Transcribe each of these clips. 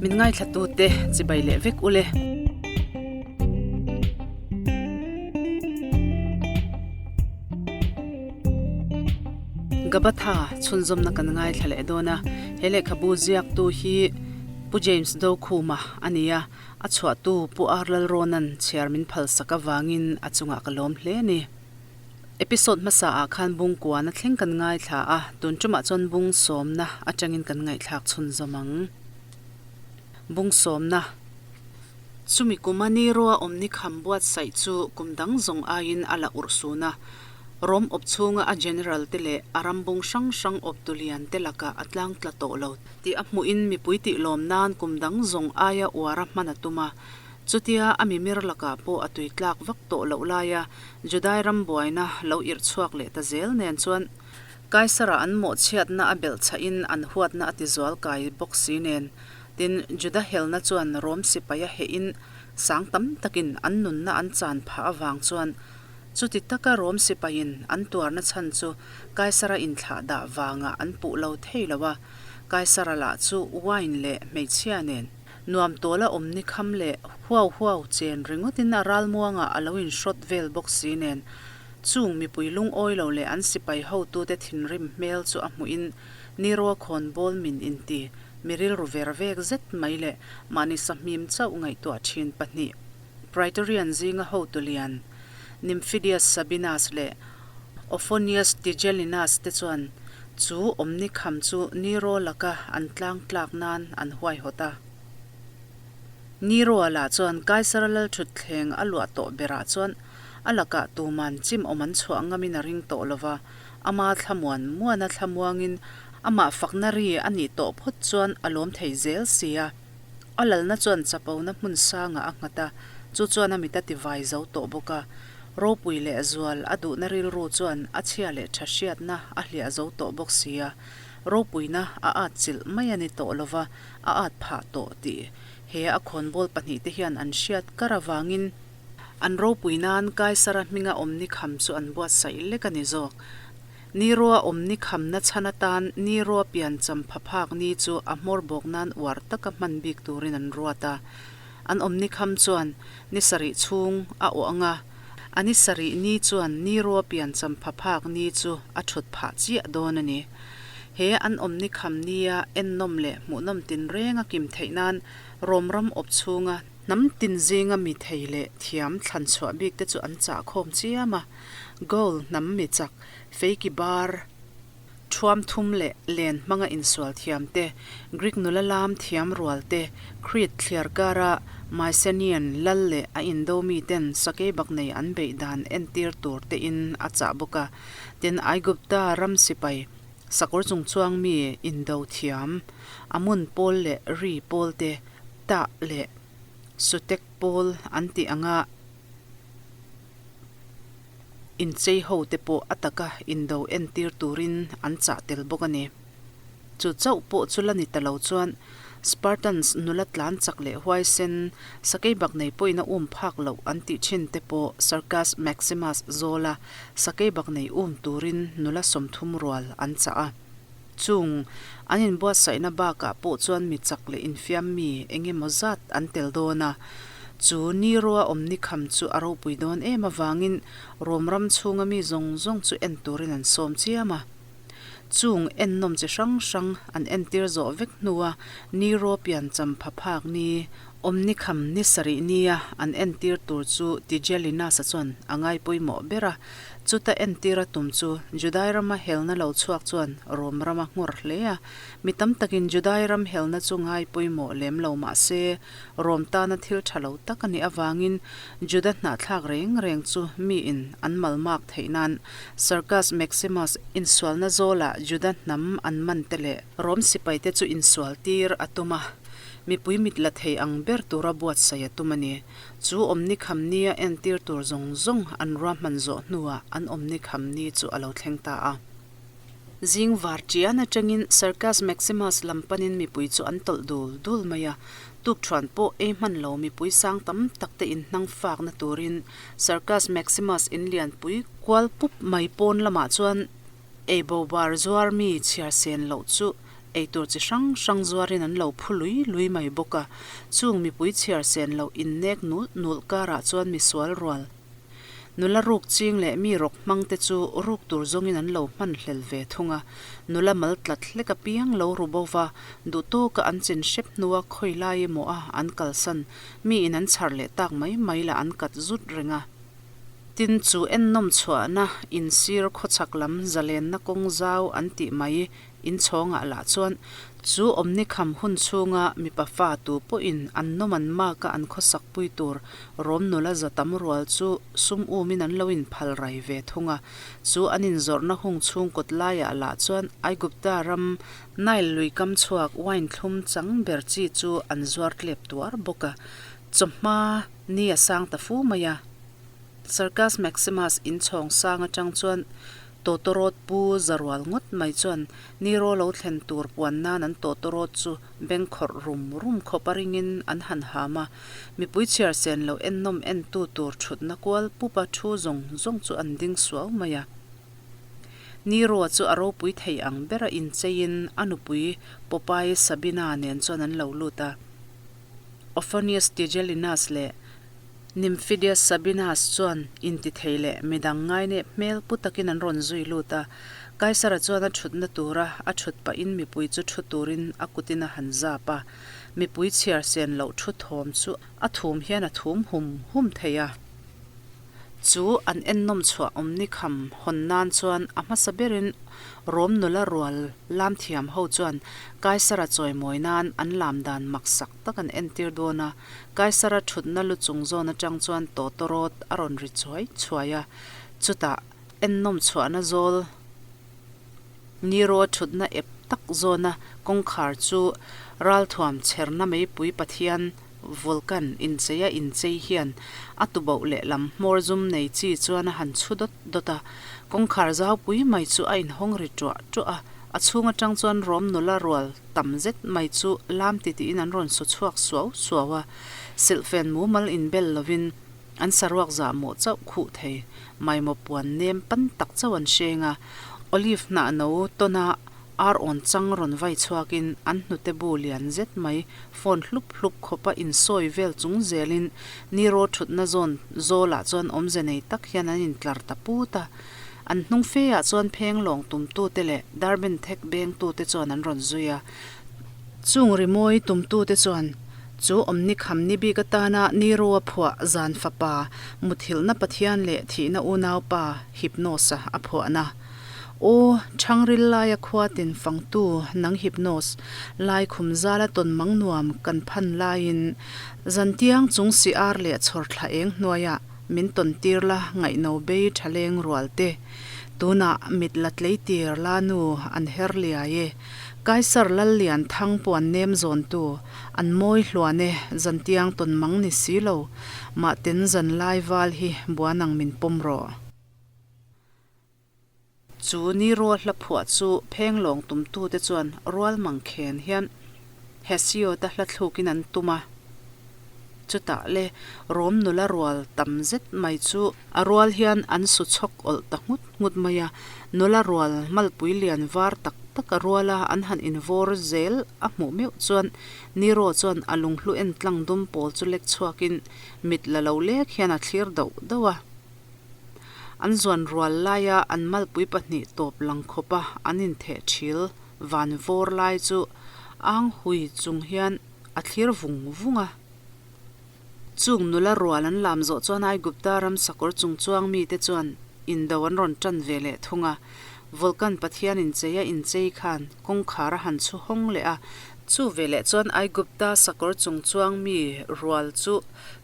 Min ngaithlatute chibai leh vek ule. Gabatha chhunzawmna kan ngaithla leh dawn a, he lehkhabu ziaktu hi Pu James Dokhuma a ni a, a chhuahtu Pu R Lalrawna'n chhiar min phalsak avangin a chungah ka lawm hle a ni. Episode hmasa ah khan bung kuana thleng kan ngaithla a, tun tumah chuan bung sawmna atangin kan ngaihthlak chhunzawm ang. Bung sawmna. Chumi kuma Nero-a awmni kham buatsaih chu kum dang zawng aiin a la urh sun a, Rom awp chhunga a general te leh a ram bung hrang hrang awptu lian te lakah a tlang tla tawh lo tih a hmuhin mipui tihlawm nan kum dang zawng aia uar a hman a tum a. Chutia a mimir lakah pawh a tui tlak vak tawh loh laia Judai ram buaina lo irh chhuak leh ta zel nen chuan Kaisara an mawhchhiatna a belh chhahin an huatna a tizual kai bawk si nen. Tin, Juda helna chuan Rom sipai a hehin sang tam takin an nunna an chan phah avang chuan chuti taka Rom sipaiin an tuarna chhan chu Kaisara inthlah dah vangah an puh lo thei lo a, Kaisara lah chu wine leh hmeichhia nen Nuam tawla awm ni kham leh huau huau chen ringawtin a ralmuangah a lo inhrawt vel bawk si nen, chung mipui lungawi lo leh an sipai hotute thinrim hmel chu a hmuhin Nero khawnbawl min inti mi rilru ver vek zet mai leh mahni sahmim chauh ngaihtuah thin pahnih Praetorian zinga hotu lian Nymphidius Sabinus leh Ofonius Tigellinus te chuan chu awmni kham chu Nero laka an tlang tlak nan an huaihawt a. Nero-a lah chuan Kaisara lalthutthleng a luah tawh berah chuan a lakah tuman chim awm an chhuah ngamin a ring tawh lo va, ama thlamuan muana thlamuangin amah fakna ri a nih tawh phawt chuan a lawm thei zel si a. A lalna chuan chapona hmun sangah a nghat a, chu chuan a mit a ti vai zo tawh bawk a. Ropui leh zual a duhna rilru chuan a chhia leh tha hriatna a hliah zo tawh bawk si a. Ropuina a at chilh mai a ni tawh lova, a at phah tawh tih he a khawnbawl pahnihte hian an hriat kar avangin an ropui nan Kaisara hminga awmni kham chu an buatsaih lek a ni zawk. Nero-a awmni khamna chhan atan Nero-a pian champha phak ni chu a hmawr bawk nan uar taka hman bik turin an ruat a. An awmni kham chuan ni sarih chhung a awh ang a, a ni sarih ni chuan Nero-a pian champha phak ni chu a thut phah chiah dawn a ni. He an awmni kham nia ennawm leh hmuhnawm tinreng a kim theih nan Rom ram awp chhunga hnam tin zinga mi thei leh thiam thlan chhuah bik te chu an chah khawm chiam a. Gaul hnam mi chak Feiki bar thuam thum leh len hmanga insual thiam te, Greek nula lam thiam rual te, Crete thliar kara Mycenaean lal leh a indo miten sakei bak nei an beih dan entir tur te in a chah bawk a. Tin, Aigupta ram sipai sakawr chungchuang mi indo thiam Amun pawl leh Ri pawl te, Tah leh Sutek pawl an tih anga Inchei ho te pawh a taka indo entir turin an chah tel bawk a ni. Chu chauh pawh chu la ni ta lo chuan Spartans nula tlan chak leh huaisen sakei bak nei pawhin a um phak loh an tih thin te pawh Circus Maximus zawla sakei bak nei um turin nula 30 rual an chah a. Chung an inbuatsaihna bakah pawh chuan mi chak leh infiam mi eng emaw zat an tel dawn a. Chu Nero-a awmni kham chu a ropui dawn em avangin Rom ram chhunga mi zawng zawng chu en turin an sawm chiam a. Chung ennawm chi hrang hrang an entir zawh vek hnua Nero pian champha phak ni awmni kham ni sarih nia an entir tur chu Tigellinus-a chuan a ngai pawimawh ber a. Chuta entir a tum chu Judai rama helna lo chhuak chuan Rom ram a nghawr hle a. Mi tam takin Judai ram helna chu ngai pawimawh lem lo mah se, Rom tana thil tha lo tak a nih avangin Juda hnahthlak reng reng chu miin an malmak theih nan Circus Maximus insualna zawlah Juda hnam an man te leh Rom sipaite chu insual tir a tum a, mipui mit la thei ang ber tura buatsaih a tum a ni. Chu awmni kham nia entir tur zawng zawng an ruahman zawh hnuah an awmni kham ni chu a lo thleng ta a. Zing var ṭian aṭangin Circus Maximus lam panin mipui chu an tawlh dul dul mai a. Tukṭhuan pawh ei hman lo mipui sang tam tak te inhnang fakna turin Circus Maximus in lianpui kual pup mai pawn lamah chuan eibo bar zuar mi chhiar sen loh chu. eitur chi hrang hrang zuarin an lo phu lui lui mai bawk a. Chung mipui chhiar sen loh innek nulh nulh karah chuan misual rual Nula ruk ching leh mi rawk hmang te chu ruk tur zawngin an lo hman hlel ve thung a. Nula mal tlat hlek apiang lo ru bo va, duh tawka an chin hrep hnua khawi lai emaw a an kalsan, mi in an chhar leh tak mai mai lah an kat zut reng a. Tin, chu ennawm chhuahna insir khawchhak lam zalenna kawng zau an tih mai Inchhawngah lah chuan chu awmni kham hun chhunga mipa fa tu pawhin an nawm an maka an khawsak pui tur rawm nula za tam rual chu sum umin an lo inphal rai ve thung a. Chu an inzawrhna hung chhung kawt laiah lah chuan Aigupta ram Nile lui kam chhuak wine thlum chang ber chi chu an zuar tlep tuar bawk a. Chawhma ni a sang ta fu mai a. Circus Maximus inchhawng sang atang chuan Tawtawrawt pu Zarual ngawt mai chuan Niro lo thlen tur puan nan an tawtawrawt chu beng khawrh rum rum khawp a ringin an han ham a, mipui chhiar sen lo ennawm entu tur thutna kual pupa thu zawng zawng chu an ding suau mai a. Niro chu a ropui thei ang bera incheiin a nupui Popeye Sabina nen chuan an lo lut a. Ofonius Tigellinus leh Nymphidius Sabinus chuan intithei leh midang ngainep hmel pu takin an rawn zui lut a. Kaisara chuan a thutna tura a thut pahin mipui chu thu turin a kutin a han zap a. Mipui chhiar sen loh thu thawm chu a thum hian a thum hum hum thei a. Chu an ennawm chhuah awmni kham hawn nan chuan a hmasa berin Rom nula rual lam thiam ho chuan Kaisara chawimawi nan an lam dan maksak tak an entir dawn a. Kaisara thutna lu chung zawn atang chuan tawtawrawt a rawn ri chuai chuai a, chutah ennawm chhuahna zawl Nero thutna ep tak zawna kawngkhar chu ralthuam chherna meipui Pathian Vulcan incheia inchei hian a tuboh lehlam hmawr zum nei chi chuan a han chhu dawt dawt a, kawngkhar zaupui mai chu a inhawng ri tuah tuah a, a chhung atang chuan rawm nula rual tam zet mai chu lam titiin an rawn su chhuak suau suau a, silhfen mumal inbel lovin an saruak zahmawh chauh khuh thei maimaw puan nem pan tak chauh an hreng a, olive hnah no tawna ar awn chang rawn vai chhuakin an hnute bu lian zet mai phone hlup hlup khawpa insawi vel chung zelin Nero thutna zawn zawlah chuan awmze nei tak hian an intlar ta put a. An hnung feah chuan pheng lawng tumtute leh darben thek bengtute chuan an rawn zui a. Chung rimawi tumtute chuan chu awmni khamni bik atana Nero a phuah zan fapa muthilhna Pathian leh thihna unaupa Hypnos-a a phuahna Aw, Ṭhangril laia khua tin fangtu nang Hypnos, lai khum zala tawn mang nuam kan phan laiin zantiang chung si ar leh chhawr thla eng hnuaiah min tawn tir la ngaihno bei ṭha leng rual te. Tunah mit la tlei tir la nu an her liai e. Kaisar lal lian thang puan nem zawntu an mawi hluan e zantiang tawn mang ni si lo mahten zan lai val hi buan ang min pawm rawh. Chu ni rual hla phuah chu pheng lawng tumtute chuan rual mang khen hian Hesiod-a hla thlukin an tum a. Chutah le Rom nula rual tam zet mai chu a rual hian an su chhawk awlh ta nghut nghut mai a. Nula rual malpui lian var tak tak a ruala an han invawr zel a hmuh meuh chuan Nero chuan a lunghlu en tlang dum pawl chu lek chhuakin mit la lo lek hian a thlir dauh dauh a. An zuan rual laia an malpui pahnih tawp lang khawpa an intheh thil van vawr lai chu ang hui chung hian a thlir vung vung a. Chung nula rual an lam zawh chuan Aigupta ram sakawr chung chuang mite chuan indo an rawn tan ve leh thung a. Vulcan pathian incheia inchei khan kawngkhar a han chhu hawng leh a. Chu veleh chuan Aigupta sakawr chung chuang mi rual chu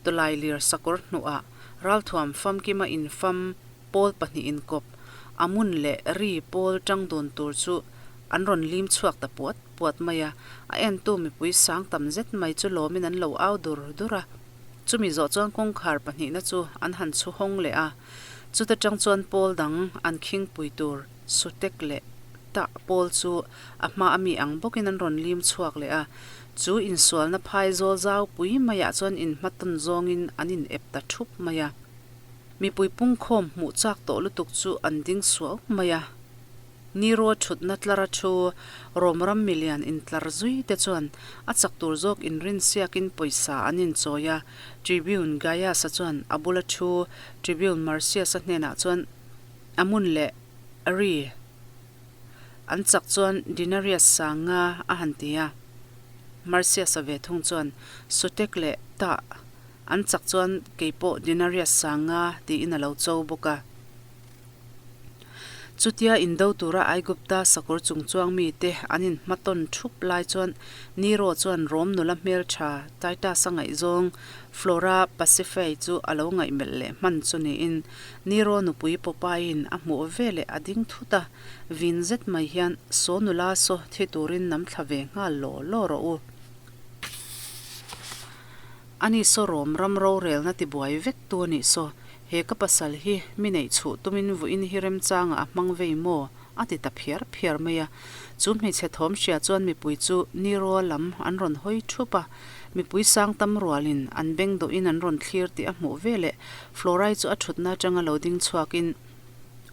tawlailir sakawr hnuhah Ralthuam famkima infam pawl pahnih inkawp, Amun leh Ri pawl tang dun tur chu an rawn lim chhuak ta puat puat mai a, a entu mipui sang tam zet mai chu lawmin an lo au dur dur a. Chumi zawh chuan kawngkhar pahnihna chu an han chhu hawng leh a, chuta tang chuan pawl dang an khingpui tur Sutek leh Tah pawl chu a hma a mi ang bawkin an rawn lim chhuak leh a, Chu insualna phai zawl zau pui maiah chuan inhmatawn zawngin an in ep ta thup mai a. Mipui pungkhawm hmuh chak tawh lutuk chu an ding suau mai a. Nero thutna tlara thu Rom ram milian intlar zui te chuan a chak tur zawk inrinsiakin pawisa an inchawi a, Tribune Gaius-a chuan a bula thu Tribune Marcius-a hnenah chuan Amun leh Ri an chak chuan Denarius sang nga a han ti a. Marcius-a ve thung chuan Sutek leh Tah an chak chuan kei pawh Denarius sang nga tiin a lo cho bawk a. Chutia indo tura Aigupta sakawr chungchuang mite an inhmatawn thup lai chuan Nero chuan Rom nula hmeltha Titus-a ngaihzawng Flora Pasiphae chu a lo ngaihmelh leh hman chu niin Nero nupui Popeye-in a hmuh veleh a ding thut a, vin zet mai hian Saw nula saw thi turin nam thla ve nghal law law rawh u. Ani saw Rom ram rorelna tibuai vek tu a nih saw, he ka pasal hi mi neih chhuh tumin vuin hi remchangah a hmang vei maw? a ti ta phiar phiar mai a. Chu hmeichhe thawm hria chuan mipui chu Nero lam an rawn hawi thup a, mipui sang tam rualin an beng dawhin an rawn thlir tih a hmuh veleh Florai chu a thutna atanga lo ding chhuakin,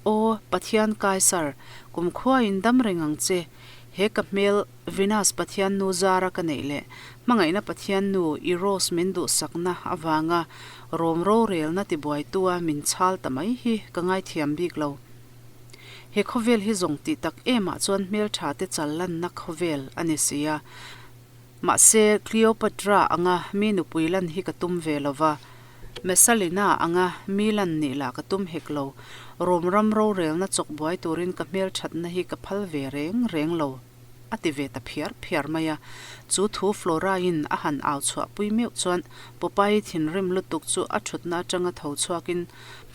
Aw, Pathian Kaisar, kumkhuain dam reng ang che, he ka hmel Venus Pathian nu zara ka neih leh hmangaihna Pathian nu Eros min duhsakna avanga Rom rorelna tibuaitua min chhal ta mai hi ka ngaithiam bik lo. He khawvel hi zawng tih tak emah chuan hmeltha te chal lanna khawvel a ni si a. Mahse, Cleopatra anga mi nupui lan hi ka tum ve lo va, Messalina anga mi lan nih lah ka tum hek lo. Rom ram rorelna chawk buai turin ka hmelthatna hi ka phal ve reng reng lo. A ti ve ta phiar phiar mai a. Chu thu Flora-in a han au chhuahpui meuh chuan Popeye thinrim lutuk chu a thutna atanga tho chhuakin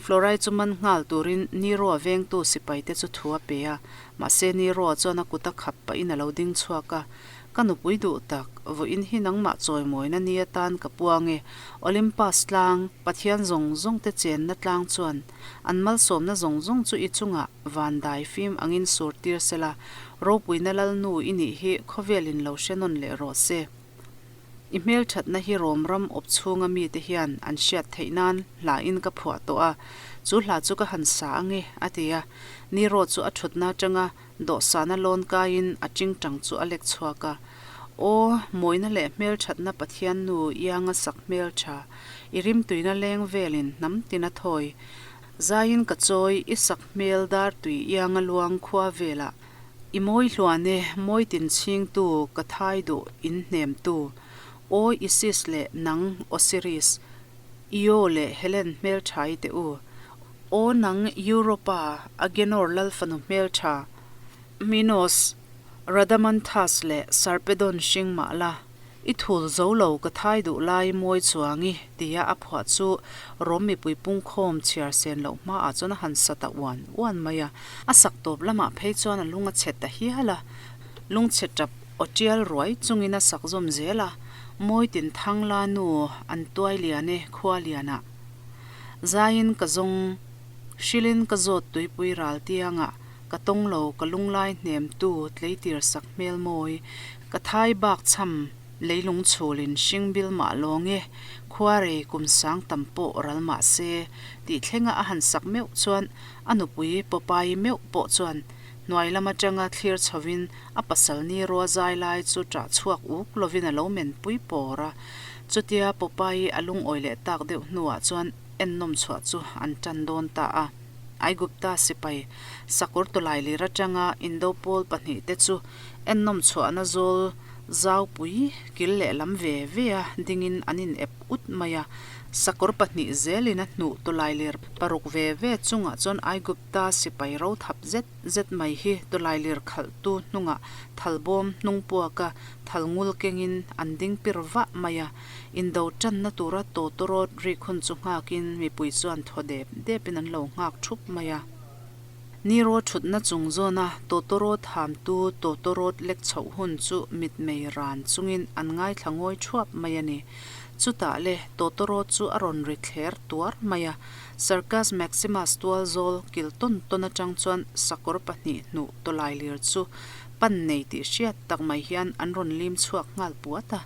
Flora-i chu man nghal turin Nero-a vengtu sipaite chu thu a pe a. Mahse Nero-a chuan a kut a khap pahin a lo ding chhuak a. Ka nupui duh tak, vawiin hi nangmah chawimawina ni atan ka puang e. Olympus tlang, Pathian zawng zawngte chenna tlang chuan an malsawmna zawng zawng chu i chungah van dai fim angin sur tir sela, ropuina lalnu i nih hi khawvelin lo hre nawn leh rawh se. I hmelthatna hi Rom ram awp chhunga mite hian an hriat theih nan hlain ka phuah tawh a, chu hla chu ka han sa ange, a ti a. Nero chu a thutna atanga dawhsana lawn kaiin a tingtang chu a lek chhuak a. Aw, mawina leh hmelthatna Pathian nu ianga sak hmeltha, i rimtuina leng velin hnam tina thawi. Zaiin ka chawi, i sak hmel dar tui ianga luang khua velah i mawi hluan e, mawi tin chhingtu ka thai duh in hnemtu. Aw Isis leh nang Osiris, Io leh Helen hmelthai teh u. Aw nang Europa, Agenor lalfanu hmeltha, Minos, Radamanthus leh Sarpedon hring mah la. I thul zo lo ka thai duh lai mawi chuang i tia a phuah chu Rom mipui pungkhawm chhiar sen loh hmaah chuan a han sa ta uan uan mai a. A sak tawp lamah phei chuan a lung a chhe ta hial a, lungchhe tap aw tial ruai chungin a sak zawm zel a, Mawi tin thang la nu an tuai lian e khua lianah. Zaiin ka zawng, hrilin ka zawt tuipui ral tiangah Ka tawng lo, ka lunglai hnemtu tleitir sak hmel mawi, ka thai bak chham leilung chhulin hring bil mah lawng e, khuarei kum sang tam pawh ral mah se, tih thlenga a han sak meuh chuan a nupui Popeye meuh pawh chuan hnuai lam atanga thlir chhovin a pasal ni rua zai lai chu ṭah chhuak uk lovin a lo men pui pawr a. Chutia Popeye a lungawi leh tak deuh hnuah chuan ennawm chhuah chu an ṭan dawn ta a. Aigupta sipai sakawr tawlailir atanga indo pawl pahnihte chu ennawm chhuahna zawl zaupui kil lehlam ve ve a dingin an in ep ut mai a. Sakawr pahnih zelin a hnuh tawlailir paruk ve ve chungah chuan Aigupta sipai ro thap zet zet mai hi tawlailir khalhtu hnungah thalbawm hnung puaka thal ngul kengin an ding pir vah mai a. Indo tanna tura tawtawrawt rik hun chu nghakin mipui chuan thaw dep depin an lo nghak thup mai a. Nero thutna chung zawna tawtawrawt hamtu tawtawrawt lek chhoh hun chu mitmei ran chungin an ngaithla ngawi thuap mai a ni. Chutah le tawtawrawt chu a rawn ri thler tuar mai a, Circus Maximus tual zawl kil tawn tawn atang chuan sakawr pahnih hnuh tawlailir chu pan nei tih hriat tak mai hian an rawn lim chhuak nghal puat a.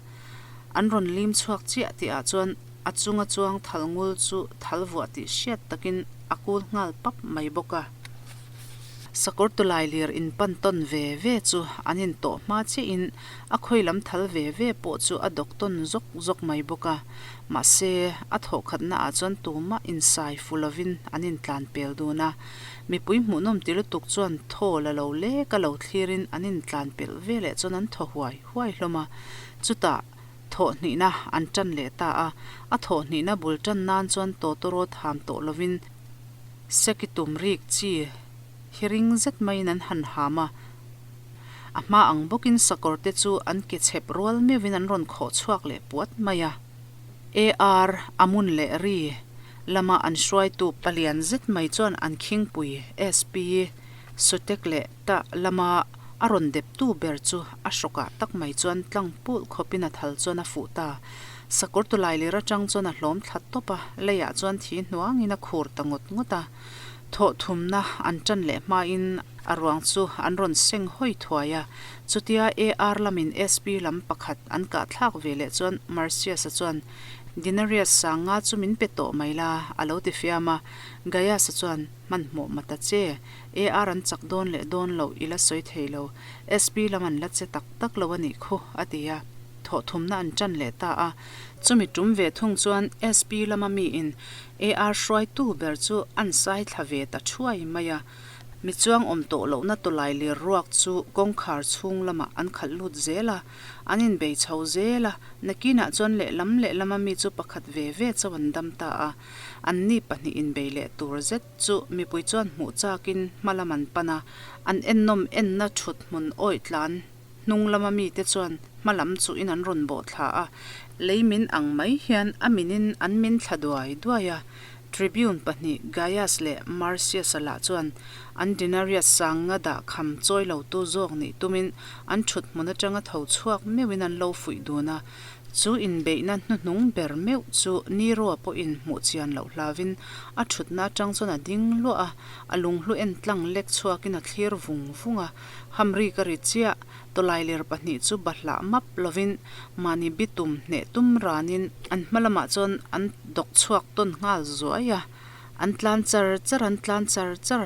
An rawn lim chhuak chiah tihah chuan a chunga chuang thal ngul chu thal vuah tih hriat takin a kul nghal pap mai bawk a. Sakawr tawlailir inpan tawn ve ve chu an intawh hma chiahin a khawi lam thal ve ve pawh chu a dawk tawn zawk zawk mai bawk a. Mahse, a thawhkhatna ah chuan tumah insai fu lovin an intlan pel dun a. Mipui hmuhnawm ti lutuk chuan thaw la lo lek a lo thlirin an intlan pelh veleh chuan an thaw huai huai hlawm a. Chutah, thawh hnihna an tan leh ta a, a thawh hnihna bul tan nan chuan tawtawrawt ham tawh lovin seki tum rik chi hi ring zet maiin an han ham a. A hma ang bawkin sakawr te chu an ke chhep rual meuhin an rawn khawh chhuak leh puat mai a. AR, Amun leh Ri lama an hruaitu palian zet mai chuan an khingpui SP, Sutek leh Ta lama a rawn deptu ber chu a hrawkah tak mai chuan tlang pulh khawpin a thal chuan a fuh ta. Sakawr tawlailir atang chuan a hlawm thla tawp a, leiah chuan thi hnuangin a khur ta ngawt ngawt a. Thawh thumna an tan leh hmain a ruang chu an rawn seng hawi thuai a. Chutia AR lamin SP lam pakhat an kah thlak ve leh chuan Marcius-a chuan, Denarius sanga chu min pe tawh mai la, a lo ti fiam a. Gaius-a chuan, Hmanhmawh mata che. AR an chak dawn leh dawn loh i la sawi thei lo. SP lam an la che tak tak lo a nih khu, a ti a. Thawhthumna an tan leh ta a. Chumi tum ve thung chuan SP lama miin AR hruaitu ber chu an sai thla ve ta thuai mai a. Mi chuang awm tawh lohna tawlai lir ruak chu kawngkhar chhung lamah an khalh lut zel a. An inbei chho zel a. Nakinah chuan lehlam lehlama mi chu pakhat ve ve chauh an dam ta a. Anni pahnih inbei leh tur zet chu mipui chuan hmuh chakin hma lam an pan a, an ennawm enna thut hmun awih tlan hnung lama mite chuan hma lam chuhin an rawn bawh thla a, lei min ang mai hian a minin an min thla duai duai a. Tribune pahnih Gaius leh Marcius-a lah chuan an denarius sanga dah kham chawi lotu zawk nih tumin an thut hmun atanga tho chhuak meuhin an lo fuih dun a. Chu inbeihna hnuhnung ber meuh chu Nero-a pawhin hmuh chian loh hlavin a thutna atang chuan a ding luah a, a lunghlu en tlang lek chhuakin a thlir vung vung a. Hamri ka ri chiah, tawlailer pahnih chu bahlah map lovin mahni bitum hneh tum ranin an hma lamah chuan an dawk chhuak tawn nghal zuai a, an tlan char char an tlan char char,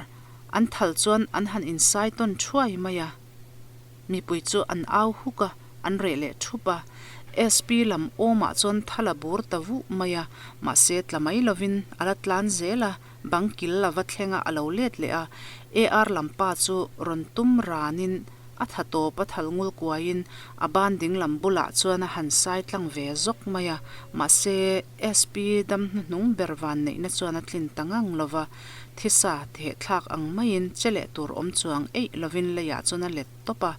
an thal chuan an han insai tawn thuai mai a. Mipui chu an au huk a, an reh leh thup a. SP lam awmah chuan thal a bur ta vuh mai a, mahse tla mai lovin a la tlan zel a, bang kil a va thleng a, a lo let leh a. AR lam pa chu rawn tum ranin a tha tawp a thal ngul kuaiin a ban ding lam bulah chuan a han sai tlang ve zawk mai a, mahse SP dam hnuhnung ber van neihna chuan a tlin ta ngang lo va. Thisa thehthlak ang maiin che leh tur awm chuang eih lovin leiah chuan a let tawp a.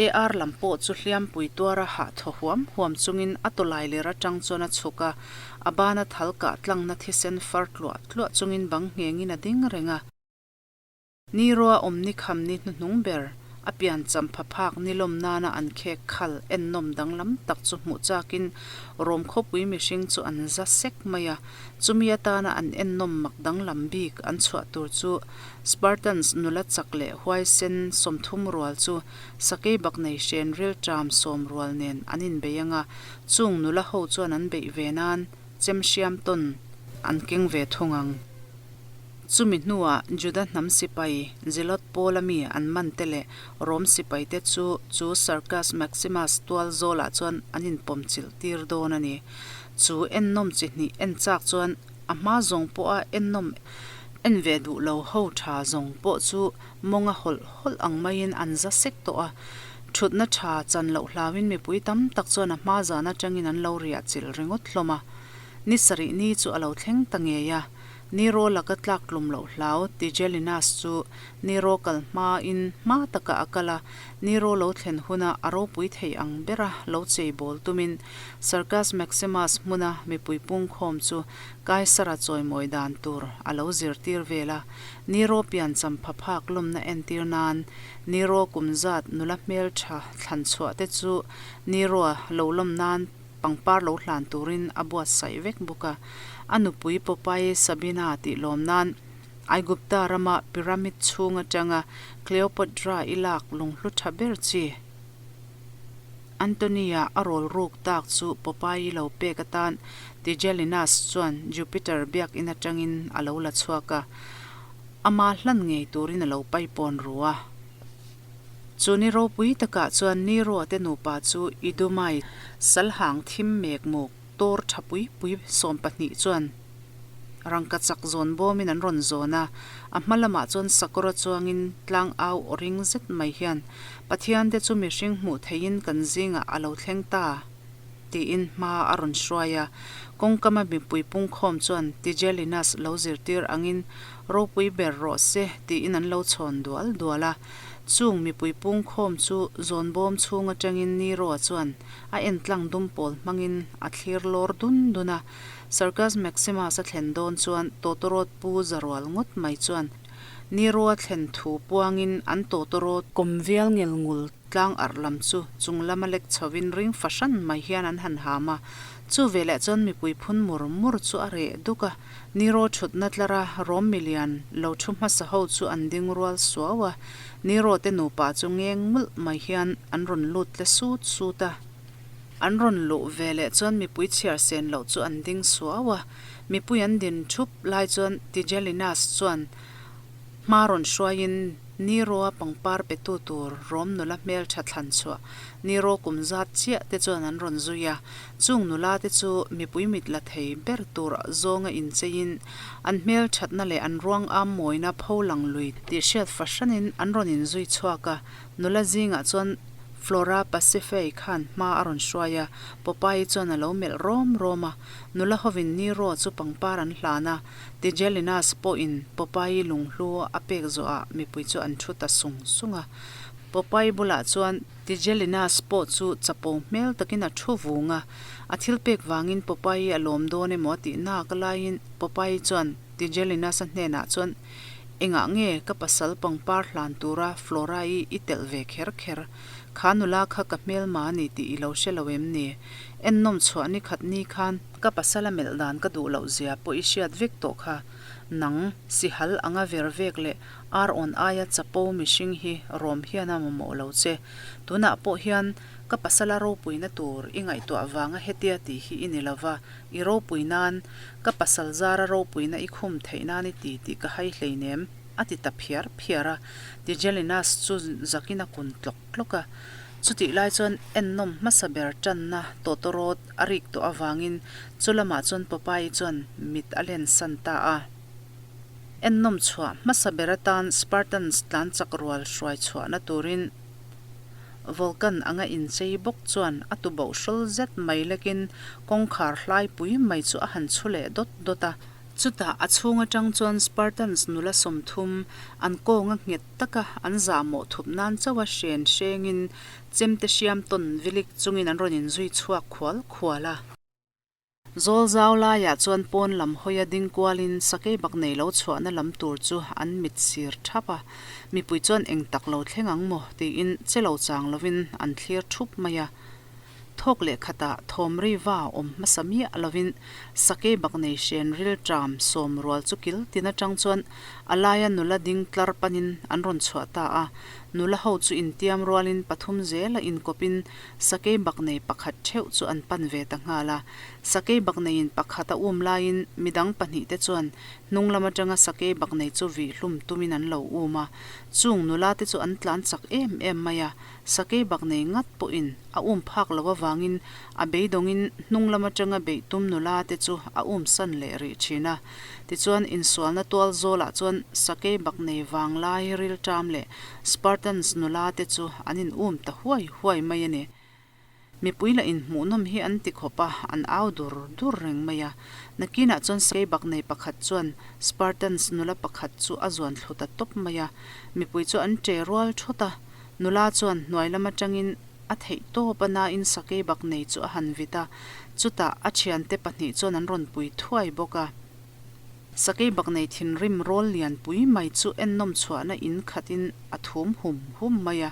AR lam pawh chu hliampui tuara hah thaw huam huam chungin a tawlai ler atang chuan a chhuk a, a bana thal kah tlangna thisen far tluah tluah chungin bang nghengin a ding reng a. Ni ruah awm ni kham ni hnuhnung ber, a pian champha phak ni lawm nana an khek khal ennawm danglam tak chu hmuh chakin Rom khawpui mihring chu an za sek mai a. Chumi atana an ennawm mak danglam bik an chhuah tur chu Spartans nula chak leh huaisen 30 rual chu sakei bak nei hren rilṭam sawm rual nen an inbei anga, chung nula ho chuan an beih ve nan chem hriam tawn an keng ve thung ang. Chumi hnuah Juda hnam sipai Zealot Paula mi an man te leh Rom sipaite chu chu Circus Maximus tual zawlah chuan an inpawm chilh tir dawn a ni. Chu ennawm chi hnih en chak chuan a hma zawng pawha ennawm en ve duh lo ho tha zawng pawh chu mawnga hawlh hawlh ang maiin an za sek tawh a. Thutna tha chan loh hlauin mipui tam tak chuan a hma zan atangin an lo riah chilh ringawt hlawm a. Ni sarih ni chu a lo thleng ta ngei a. Nero laka tlak tlum loh hlau Tigellinus chu Nero kal hmain hma takah a kal a, Nero lo thlen huna a ropui thei ang bera lo chei bawl tumin Circus Maximus hmuna mipui pungkhawm chu Kaisara chawimawi dan tur a lo zirtir vel a. Nero pian champha phak lawmna entir nan Nero kum zat nula hmeltha thlan chhuah te chu Nero-a lo lawm nan pangpar lo hlan turin a buatsaih vek bawk a. A nupui Popeye Sabina tih lawm nan Aigupta rama pyramid chhung atanga Cleopatra i lak lunghlu tha ber chi Antony-a a rawl ruk tak chu Popeye-i lo pek atan Tigellinus chuan Jupiter biakin atangin a lo la chhuak a. Ama hlan ngei turin a lo paipawn ru a. Chu ni ropui takah chuan Nero-a te nupa chu Idumai salhang thim mek muk tawr tha pui pui 12 chuan rangka chak zawn bawmin an rawn zawn a. A hma lamah chuan sakawra chuangin tlang au aw ring zet mai hian, Pathian te chu mihring hmuh theihin kan zingah a lo thleng ta. Tiin hma a rawn hruai a. Kawngkama mipui pungkhawm chuan Tigellinus lo zirtir angin ropui ber rawh se tiin an lo chhawn dual dual a. Chung mipui pungkhawm chu zawnbawm chhung atangin Nero-a chuan a entlang dumpawl hmangin a thlir lawr dun dun a. Circus Maximus a thlen dawn chuan tawtawrawt pu zarual ngawt mai chuan Nero-a thlen thu puangin an tawtawrawt kawm vial ngel ngul Tlang arh lam chu chung lama lek chhovin ring fahran mai hian an han ham a, chu veleh chuan mipui phun mur mur chu a reh duk a, Nero thutna tlara Rom milian lo thu hmasa ho chu an ding rual suau a, Nero te nupa chu ngeng mulh mai hian an rawn lut tle sut sut a. An rawn luh veleh chuan mipui chhiar sen loh chu an ding suau a, mipui an din thup lai chuan Tigellinus chuan Hma rawn hruaiin Nero-a pangpar petu tur Rom nula hmeltha thlan chhuah Nero kum zat chiah te chuan an rawn zui a. Chung nula te chu mipui mit la thei ber tur zawnga incheiin an hmelthatna leh an ruang am mawina pho lang lui tih hriat fahranin an rawn inzui chhuak a. Nula zingah chuan Flora Pasiphae khan hma a rawn hruai a, Popeye chuan a lo melh rawm rawm a. Nula hovin Nero chu pangpar an hlan a. Tigellinus pawhin Popeye lunghlu a pek zawhah mipui chu an thu ta sung sung a. Popeye bulah chuan Tigellinus pawh chu chapo hmel takin a thu vung a. A thil pek vangin Popeye a lawm dawn emaw a tih nak laiin Popeye chuan Tigellinus-a hnenah chuan, Engah nge ka pasal pangpar hlan tura Flora-i i telh ve kher kher? Kha nula kha ka hmelma a ni tih i lo hre lo em ni? Ennawm chhuah ni khat ni khan Ka pasal a melh dan ka duh loh zia pawh i hriat vek tawh kha. Nang, sihal anga ver vek leh ar awn aia chapo mihring hi rawm hian a mamawh lo che. Tunah pawh hian ka pasal a ropuina tur i ngaihtuah vanga hetia tih hi i ni lova, i ropui nan ka pasal zara ropuina i khum theih nan i ti tih ka hai hleinem, a ti ta phiar phiar a. Tigellinus chu zakin a kun tlawk tlawk a. Chutih lai chuan ennawm hmasa ber tanna tawtawrawt a rik tawh avangin chu lamah chuan Popeye chuan mit a len san ta a. Ennawm chhuah hmasa ber atan Spartans tlan chak rual hruai chhuahna turin Vulcan anga inchei bawk chuan a tuboh hrawl zet mai lekin kawngkhar hlaipui mai chu a han chhu leh dawt dawt a. Chutah a chhung atang chuan Spartans nula 30 an kawnga nghet taka an zahmawh thup nan chauha hren hrengin chemte hriam tawn vilik chungin an rawn inzui chhuak khual khual a. Zawl zau laiah chuan pawn lam hawia ding kualin sakei bak nei lo chhuahna lam tur chu an mit sir thap a, mipui chuan eng tak lo thleng ang maw tiin che lo chang lovin an thlir thup mai a. Thawk leh khatah thawm ri va awm hmasa miah lovin sakei bak nei hren ril ṭam sawm rual chu kil tin aṭang chuan a laia nula ding tlar panin an rawn chhuah ta a. Nula ho chu intiam rualin pathum zela inkawpin sakei bak nei pakhat ṭheuh chu an pan ve ta nghal a. Sakei bak neiin pakhat a um laiin midang pahnihte chuan hnung lam aṭanga sakei bak nei chu vih hlum tumin an lo um a. Chung nula te chu an tlan chak em em mai a. Sakei bak nei ngat pawhin a um phak loh avangin a beidawngin hnung lam atanga beih tum nula te chu a um san leh rih thin a. Tichuan insualna tual zawlah chuan sakei bak nei vanglai rilṭam leh Spartans nula te chu an in um ta huai huai mai a ni. Mipui lah inhmuhnawm hi an ti khawp a, an au dur dur reng mai a. Nakinah chuan Skeibak nei pakhat chuan Spartans nula pakhat chu a zuan thlu ta tawp mai a. Mipui chu an ṭe rual ṭhawt a. Nula chuan hnuai lam aṭangin a theih tawp a nain Sakeibak nei chu a han vit a. Chutah a ṭhiante pahnih chuan an rawn pui thuai bawk a. Sakeibak nei thinrim rawl lian pui mai chu ennawm chhuahna in khatin a thum hum hum mai a.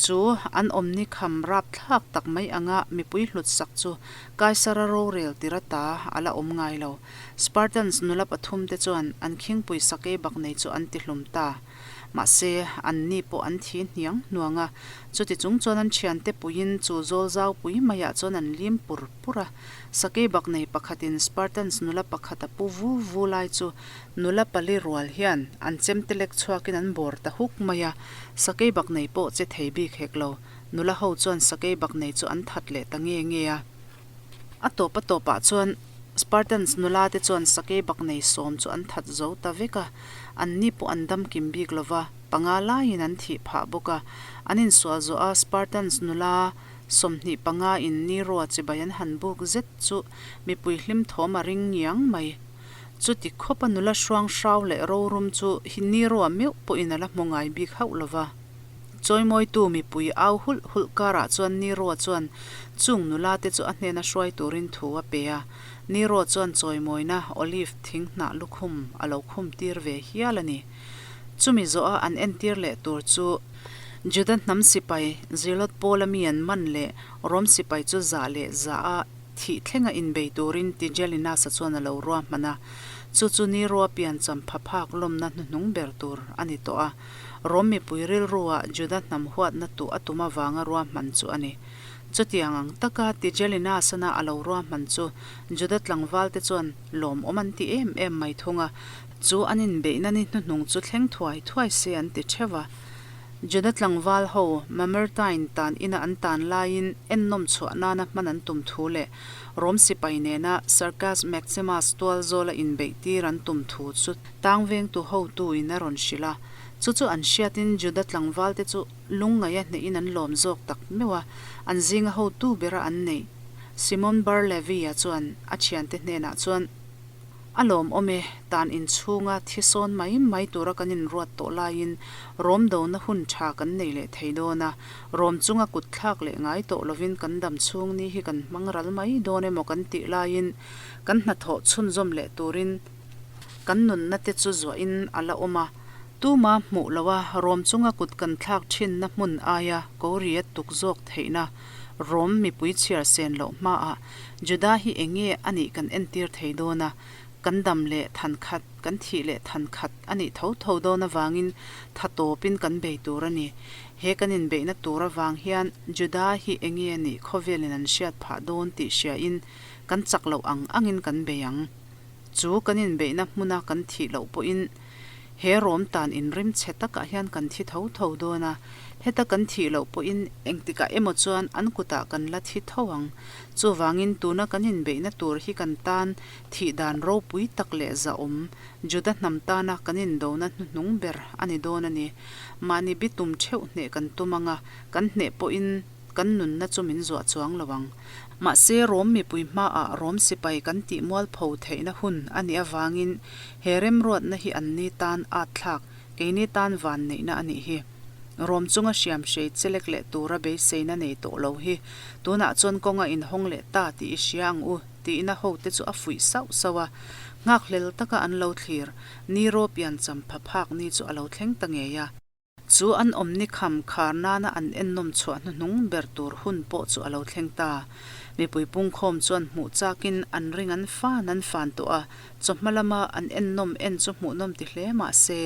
Chu an awmni kham rapthlak tak mai anga mipui hlut sak chu Kaisara rorel tir ata a la awm ngai lo. Spartans nula pathum te chuan an khingpui Sakeibak nei chu an tihlum ta. Mahse, anni pawh an thi hniang hnuang a. Chuti chung chuan an thiante puiin chu zawl zau pui maiah chuan an lim pur pur a. Sakei bak nei pakhatin Spartans nula pakhat a pu vu vu lai chu nula pali rual hian an chemte lek chhuakin an bawr ta huk mai a. Sakei bak nei pawh che thei bik hek lo. Nula ho chuan sakei bak nei chu an that leh ta nge nge a. A tawp a tawpah chuan Spartans nula te chuan sakei bak nei sawm chu an that zo ta vek a, an ni pawh an dam kim bik lo va, panga laiin an thih phah bawk a. An insual zawh a Spartans nula 25 in Nero-a chibai an han buk zet chu mipui hlim thawm a ring ngiang mai. Chuti khawpa nula hruang hrau leh rorum chu Nero-a meuh pawhin a la hmu ngai bik hauh lo va. Chawimawitu mipui au hulh hulh karah chuan Nero chuan chung nula te chu a hnena hruai turin thu a pe a. Nero chuan chawimawina olive thing hnah lukhum a lo khum tir ve hial a ni. Chumi zawha an entir leh tur chu Juda hnam sipai Zealot Paula mi an man leh Rom sipai chu zah leh zah a thih thlenga inbei turin Tigellinus-a chuan a lo ruahman a. Chu chu Nero-a piancham pha phak lawmna hnuhnung ber tur a ni tawh a. Rom mipui rilruah Juda hnam huatna tuh a tum avanga ruahman chu a ni. Chutiang ang taka Tigellinus-ana a lo ruahman chu Juda tlangvalte chuan lawmawm an ti em em mai thung a, chu an inbeihna ni hnuhnung chu thleng thuai thuai se an ti theuh a. Juda tlangval ho Mamertine tan ina an tan laiin ennawm chhuah nana hman an tum thu leh Rom sipai nena Circus Maximus tual zawla inbeih tir an tum thu chu tang vengtu hotu in a rawn hrilh a. Chu chu an hriatin Juda tlangvalte chu lungngaih a hnehin an lawm zawk tak meuh a, an zinga hotu bera an neih Simon Bar Levi-a chuan a thiante hnenah chuan, A lawmawm e, tan inchhunga thi sawn mai mai tura kan inruat tawh laiin rawm dona hun tha kan nei leh thei dawn a, rawm chunga kut thlak leh ngai tawh lovin kan dam chhung ni hi kan hmang ral mai dawn emaw kan tih laiin kan hnathawh chhunzawm leh turin kan nunna te chu zuahin a la awm a. Tuma hmuh loha rawm chunga kut kan thlak thinna hmun aia ko riat tuk zawk theihna rawm mipui chhiar sen loh hmaah Juda hi eng nge a nih kan entir thei dawn a, kan dam leh than khat, kan thih leh than khat a nih tho tho dawn avangin tha tawpin kan bei tur a ni. He kan inbeihna tur avang hian Juda hi eng nge a nih khawvelin an hriat phah dawn tih hriain kan chak loh ang angin kan bei ang. Chu kan inbeihna hmuna kan thih loh pawhin He rawm tan inrim chhe takah hian kan thi tho tho dawn a, heta kan thih loh pawhin engtikah emaw chuan an kutah kan la thi tho ang. Chuvangin tuna kan inbeihna tur hi kan tan thih dan ropui tak leh zahawm, Juda hnam tana kan indona hnuhnung ber a ni dawn a ni. Mahni bitum theuh hneh kan tum ang a, kan hneh pawhin kan nunna chu min zuah chuang lo ang. Mahse Rom mipui hmaah Rom sipai kan tih mualpho theihna hun a nih avangin He remruatna hi anni tan at thlak, keini tan van neihna a nih hi. Rawm chunga hriam hrei chelek leh tura beiseina nei tawh lo hi tunah chuan kawng a inhawng leh ta tih i hria ang u tiin a hote chu a fuih sauh sauh a. Nghakhlel taka an lo thlir, ni rawpian champha phak ni chu a lo thleng ta ngei a. Chu an awmni kham khar nana an ennawm chhuah hnuhnung ber tur hun pawh chu a lo thleng ta. Mipui pungkhawm chuan hmuh chakin an ring an fan an fan tawh a, chawhma lama an ennawm en chu hmuhnawm ti hle mah se,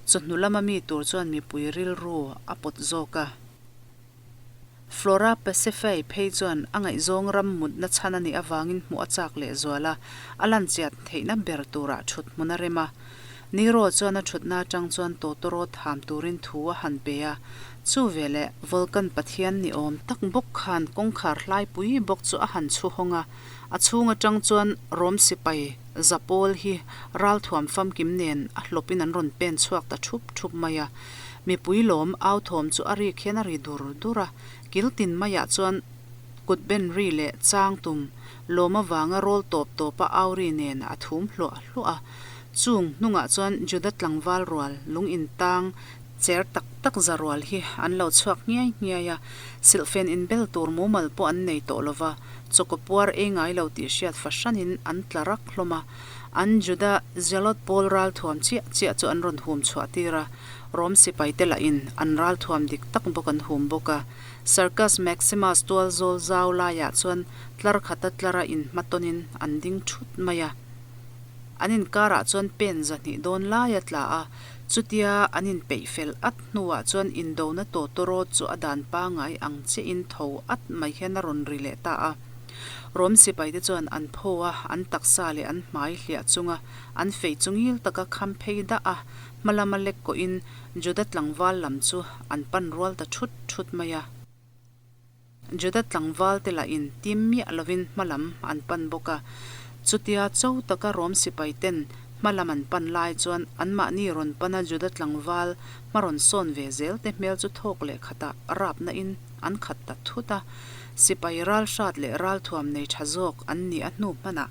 chawhnu lama mi tur chuan mipui rilru a pawt zawk a. Flora Pasiphae phei chuan a ngaihzawng ram mutna chhan a nih avangin hmuh a chak lehzual a, a lan chiat theihna ber turah thut hmun a rem a. Nero chuan a thutna atang chuan tawtawrawt ham turin thu a han pe a, chu veleh Vulcan pathian ni awm tak bawk khan kawngkhar hlaipui bawk chu a han chhu hawng a, a chhung atang chuan Rom sipai zapawl hi ralthuam famkim nen a hlawpin an rawn pen chhuak ta thup thup mai a. Mipui lawm au thawm chu a rik hian a ri dur dur a, kil tin maiah chuan kut ben ri leh chang tum lawm avanga rawl tawp tawpa au ri nen a thum hluah hluah a. Chung hnungah chuan Juda tlangval rual lung intang cher tak tak za rual hi an lo chhuak nghiai nghiai a, silhfen inbel tur mumal pawh an nei tawh lova, chawkaw puar ei ngai lo tih hriat fahranin an tla rak hlawm a. An Juda Zealot pawl ralthuam chiah chiah chu an rawn hum chhuah tir a, Rom sipaite lahin an ralthuam dik tak bawk an hum bawk a. Circus Maximus tual zawl zau laiah chuan tlar khata tlara inhmatawnin an ding thut mai a. An inkarah chuan pen 200 dawn lai a tla a. Chutia an inpeih fel at hnuah chuan indona tawtawrawt chu a dan pangai ang chiahin tho at mai hian a rawn ri leh ta a. Rom sipaite chuan an phaw a, an taksa leh an hmai hliah chunga an fei chu ngil taka kham phei dah a, hma lama lek kawhin Juda tlangval lam chu an pan rual ta thut thut mai a. Juda tlangval te lahin tim miah lovin hma lam an pan bawk a. Chutia cho taka Rom sipai ten hma lam an pan lai chuan anmahni rawn pana Juda tlangval hma rawn sawn ve zel te hmel chu thawk leh khatah rapna in an khat ta thut a. Sipai ral hrat leh ral thuam nei tha zawk an nih a hnu hmanah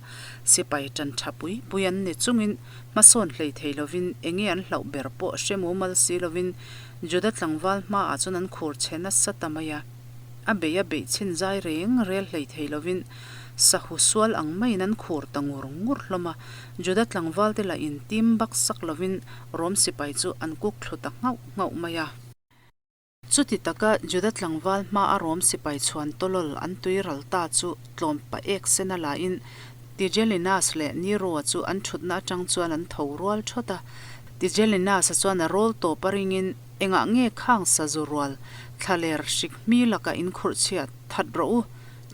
sipai tan tha pui pui an ni chungin hmasawn hlei thei lovin enge an hlauh ber pawh hre mumal si lovin Juda tlangval hmaah chuan an khur chhe nasa ta mai a, a bei a beih chhin zai reng rel hlei thei lovin sahu sual ang maiin an khur ta ngur ngur hlawm a. Juda tlangvalte lah in tim bak sak lovin Rom sipai chu an kuk thlu ta nghauh nghauh mai a. Chuti taka Juda tlangval hmaa Rom sipai chhuan tawlawl an tui ral ta chu tlawm pa ek sena lain Tigellinus leh Nero-a chu an thutna atang chuan an tho rual thawt a. Tigellinus-a chuan a rawl tawp a ringin, Engah nge khang sazu rual thlaler hrik hmi lakah in khurh chhiat that rawh u,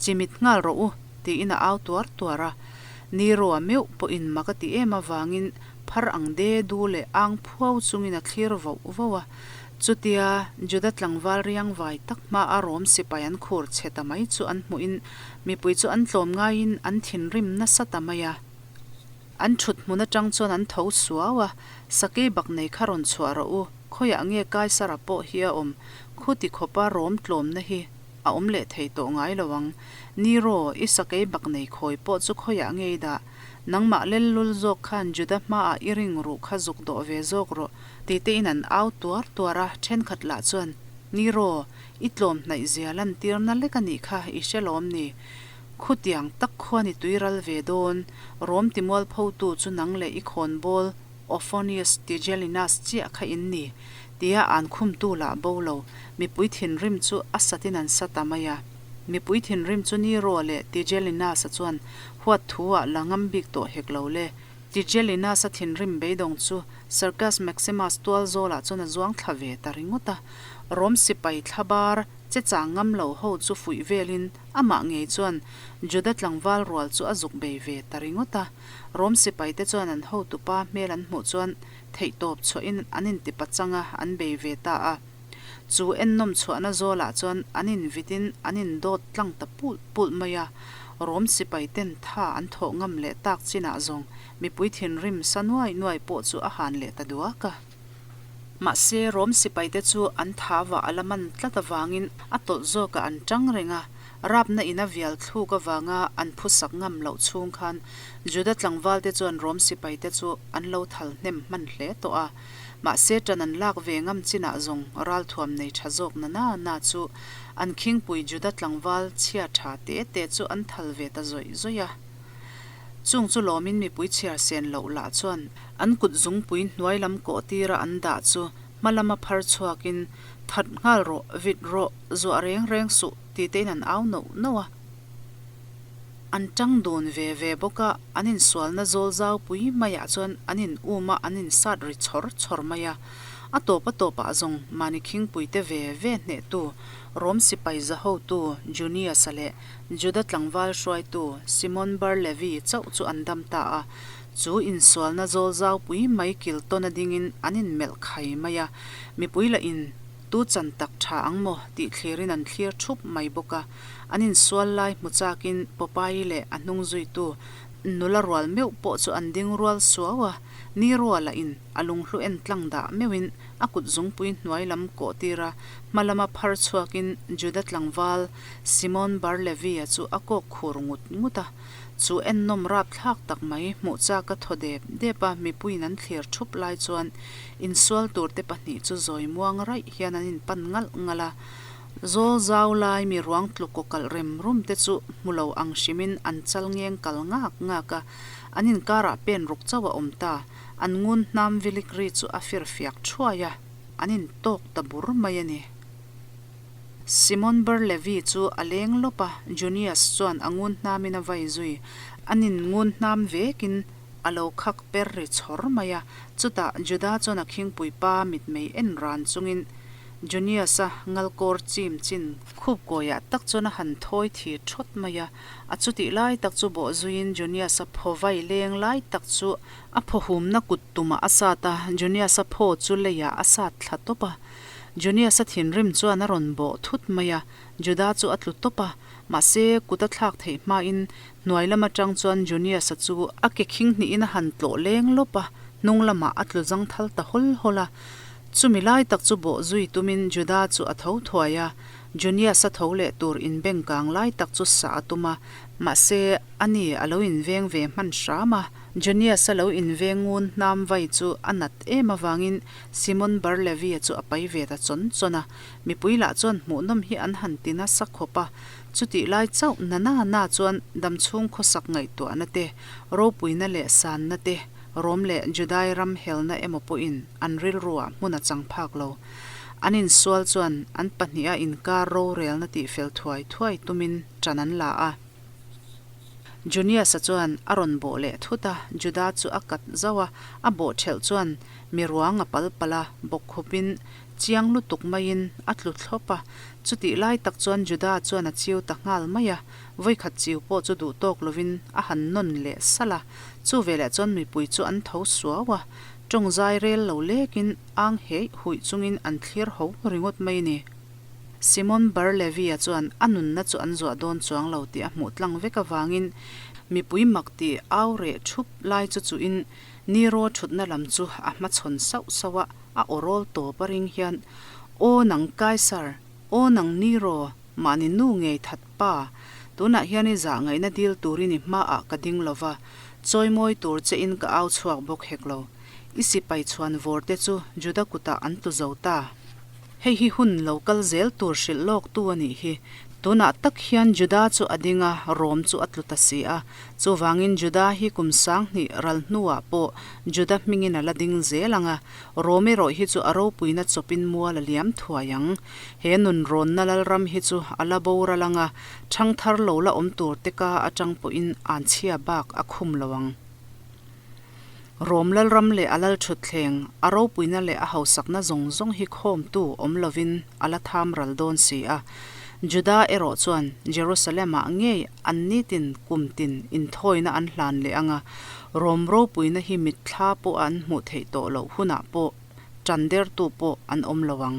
chimit nghal rawh u, tiin a au tuar tuar a. Nero-a meuh pawhin mak a ti em avangin phar ang de du leh ang phuau chungin a thlir voh voh a. Chutia Juda tlangval riang vai tak hma a Rom sipai an khur chhe ta mai chu an hmuhin mipui chu an tlawm ngaiin an thinrim nasa ta mai a. An thut hmun atang chuan an tho suau a, Sakei bak nei kha rawn chhuah rawh u, khawiah nge Kaisara pawh hi a awm, khuti khawpa Rom tlawmna hi a awm leh thei tawh ngai lo ang. Nero, i sakei bak nei khawi pawh chu khawiah nge i dah? Nangmah lellul zawk khan Juda hmaah i ring ruh kha zuk dawh ve zawk rawh, Titein an au tuar tuar a, thenkhat lah chuan, Niro, i tlawm hnaih zia lantirna lek a nih kha i hre lawm ni? Khutiang tak khuan i tui ral ve dawn, Rom timualphotu chu nang leh i khawnbawl Ofonius Tigellinus chiah kha in ni, tia an khumtu lah bo lo, mipui thinrim chu a satin an sa ta mai a. Mipui thinrim chu Nero leh Tigellinus-a chuan huat thu-ah la ngam bik tawh hek lo le. Tigellinus-a thinrim beidawng chu Circus Maximus tual zawlah chuan a zuang thla ve ta ringawt a. Rom sipai thlabar che chang ngam lo ho chu fuih velin amah ngei chuan Juda tlangval rual chu a zuk bei ve ta ringawt a. Rom sipaite chuan an hotupa hmel an hmuh chuan theihtawp chhuahin an intipachang a, an bei ve ta a. Chu ennawm chhuahna zawlah chuan an invitin an indawt tlang ta pulh pulh mai a, Rom sipai ten tha an thawh ngam leh tak chinah zawng mipui thinrim sa nuai nuai pawh chu a han leh ta duak a. Mahse, Rom sipaite chu an tha vah a la man tlat avangin a tawlh zawkah an tang reng a, rapna in a vial thluk avanga an phusak ngam loh chhung khan Juda tlangvalte chuan Rom sipaite chu an lo thal hnem hman hle tawh a. Mahse ṭan an lak ve ngam chinah zawng ralthuam nei ṭha zawk na na na chu an khingpui Juda tlangval chhia ṭha te te chu an thal ve ta zawih zawih a. Chung chu lawmin mipui chhiar sen loh lah chuan an kut zungpui hnuai lam kawh tira an dah chu hma lama phar chhuakin, That nghal rawh, vit rawh, zuah reng reng suh, ti tein an au noh noh a. An tang dun ve ve bawk a, an insualna zawl zau pui maiah chuan an in um a, an insat ri chhawr chhawr mai a. A tawp a tawpah zawng mahni khingpuite ve ve hnehtu Rom sipai zahotu Junius-a leh Juda tlangval hruaitu Simon Bar Levi chauh chu an dam ta a. Chu insualna zawl zau pui mai kil tawna dingin an inmelh khai mai a, mipui lahin tu chan tak tha ang maw tih thlirin an thlir thup mai bawk a. An insual lai hmu chakin Popeye leh a hnung zuitu nula rual meuh pawh chu an ding rual suau a, ni ruala in a lunghlu en tlang dah meuhin a kut zungpui hnuai lam kawh tir a, hma lama phar chhuakin Juda tlangval Simon Bar Levi-a chu a kawk khur ngut ngut a. Chu ennawm rapthlak tak mai hmuh chak a thaw dep dep a, mipuiin an thlir thup lai chuan insual turte pahnih chu zawi muang raih hian an inpan ngalh ngalh a. Zawl zau lai mi ruang tluk kaw kalh rem rum te chu hmu lo ang hrimin an chal ngeng kal ngak ngak a, an inkarah pen ruk chauh a awm ta. An ngun hnam vilik ri chu a fir fiak thuai a, an intawk ta bur mai a ni. Simon Bar Levi chu a leng lawp a, Junius chuan a ngun hnamin a vai zui. An in ngun hnam vekin. a lo khak per ri chhawr mai a. Chutah Juda chuan a khingpui pa mitmei en ran chungin Junius-a ngalkawr chim chin khup kawiah tak chuan a han thawi thi thawt mai a. A chutih lai tak chu bawh zuiin Junius-a phaw vai leng lai tak chu a phaw humna kut tumah a sat a, Junius-a phaw chu leiah a sat thla tawp a. Junius-a thinrim chuan a rawn bawh thut mai a, Juda chu a tlu tawp a, mahse kut a thlak theih hmain hnuai lam atang chuan Junius-a chu a ke khing hnihin a han tlawh leng lawp a, hnung lamah a tlu zang thal ta hawl hawl a. Chumi lai tak chu bawh zui tumin Juda chu a tho thuai a, Junius-a tho leh tur inbeng kang lai tak chu sah a tum a, mahse ani a lo inveng ve hman hram a. Junius-a lo inveng ngun hnam vai chu a nat em avangin Simon Bar Levi-a chu a pai ve ta chawn chawn a, mipui lah chuan hmuhnawm hi an han ti nasa khawp a. Chutih lai chauh na na na chuan damchhung khawsak ngaihtuahna te, ropuina leh sanna te, Rom leh Judai ram helna emaw pawhin an rilruah hmun a chang phak lo. An insual chuan an pahniha inkar rorelna tihfel thuai thuai tumin ṭan an la a. Junius-a chuan a rawn bawh leh thut a, Juda chu a kat zauh a, a bawh ṭhelh chuan mi ruang a pal palh a, bawkkhupin chiang lutuk maiin a tlu thlawp a. Chutih lai tak chuan Juda chuan a chiu ta nghal mai a, vawikhat chiu pawh chu duh tawk lovin a han nawn leh salh a. Chu veleh chuan mipui chu an tho suau a, tawng zai rel lo lekin ang heih huih chungin an thlir ho ringawt mai a ni. Simon Bar Levi-a chuan a nunna chu an zuah dawn chuang lo tih a hmuh tlang vek avangin mipui mak tih au reh thup lai chu chuhin Nero thutna lam chu a hmachhawn sauh sauh a, a aw rawl tawp a ring hian, Aw nang Kaisar! Aw nang Nero! Mahni nu ngei that pa! Tunah hian i zah ngaihna dil turin i hmaah ka ding lo va, chawimawi tur che in ka au chhuak bawk hek lo. I sipai chhuan vawr te chu Juda kutah an tlu zo ta. Hei hi hun lo kal zel tur hrilh lawk tu a nih hi. Tunah tak hian Juda chu a ding a, Rom chu a tlu ta si a. Chuvangin Juda hi kum sanghnih ral hnuah pawh Juda hmingin a la ding zel ang a, Rom erawh hi chu a ropuina chawpin mual a liam thuai ang. He nunrawnna lalram hi chu a la boral ang a, ṭhangthar lo la awm tur te ka aṭang pawhin anchhia bak a khum lo ang. Rom lalram leh a lal thutthleng, a ropuina leh a hausakna zawng zawng hi khawmtu awm lovin a la tham ral dawn si a. Juda erawh chuan Jerusalem-ah ngei an nitin kum tin inthawina an hlan leh ang a, Rom ropuina hi mitthla pawh an hmuh theih tawh loh hunah pawh ṭan dertu pawh an awm lo ang.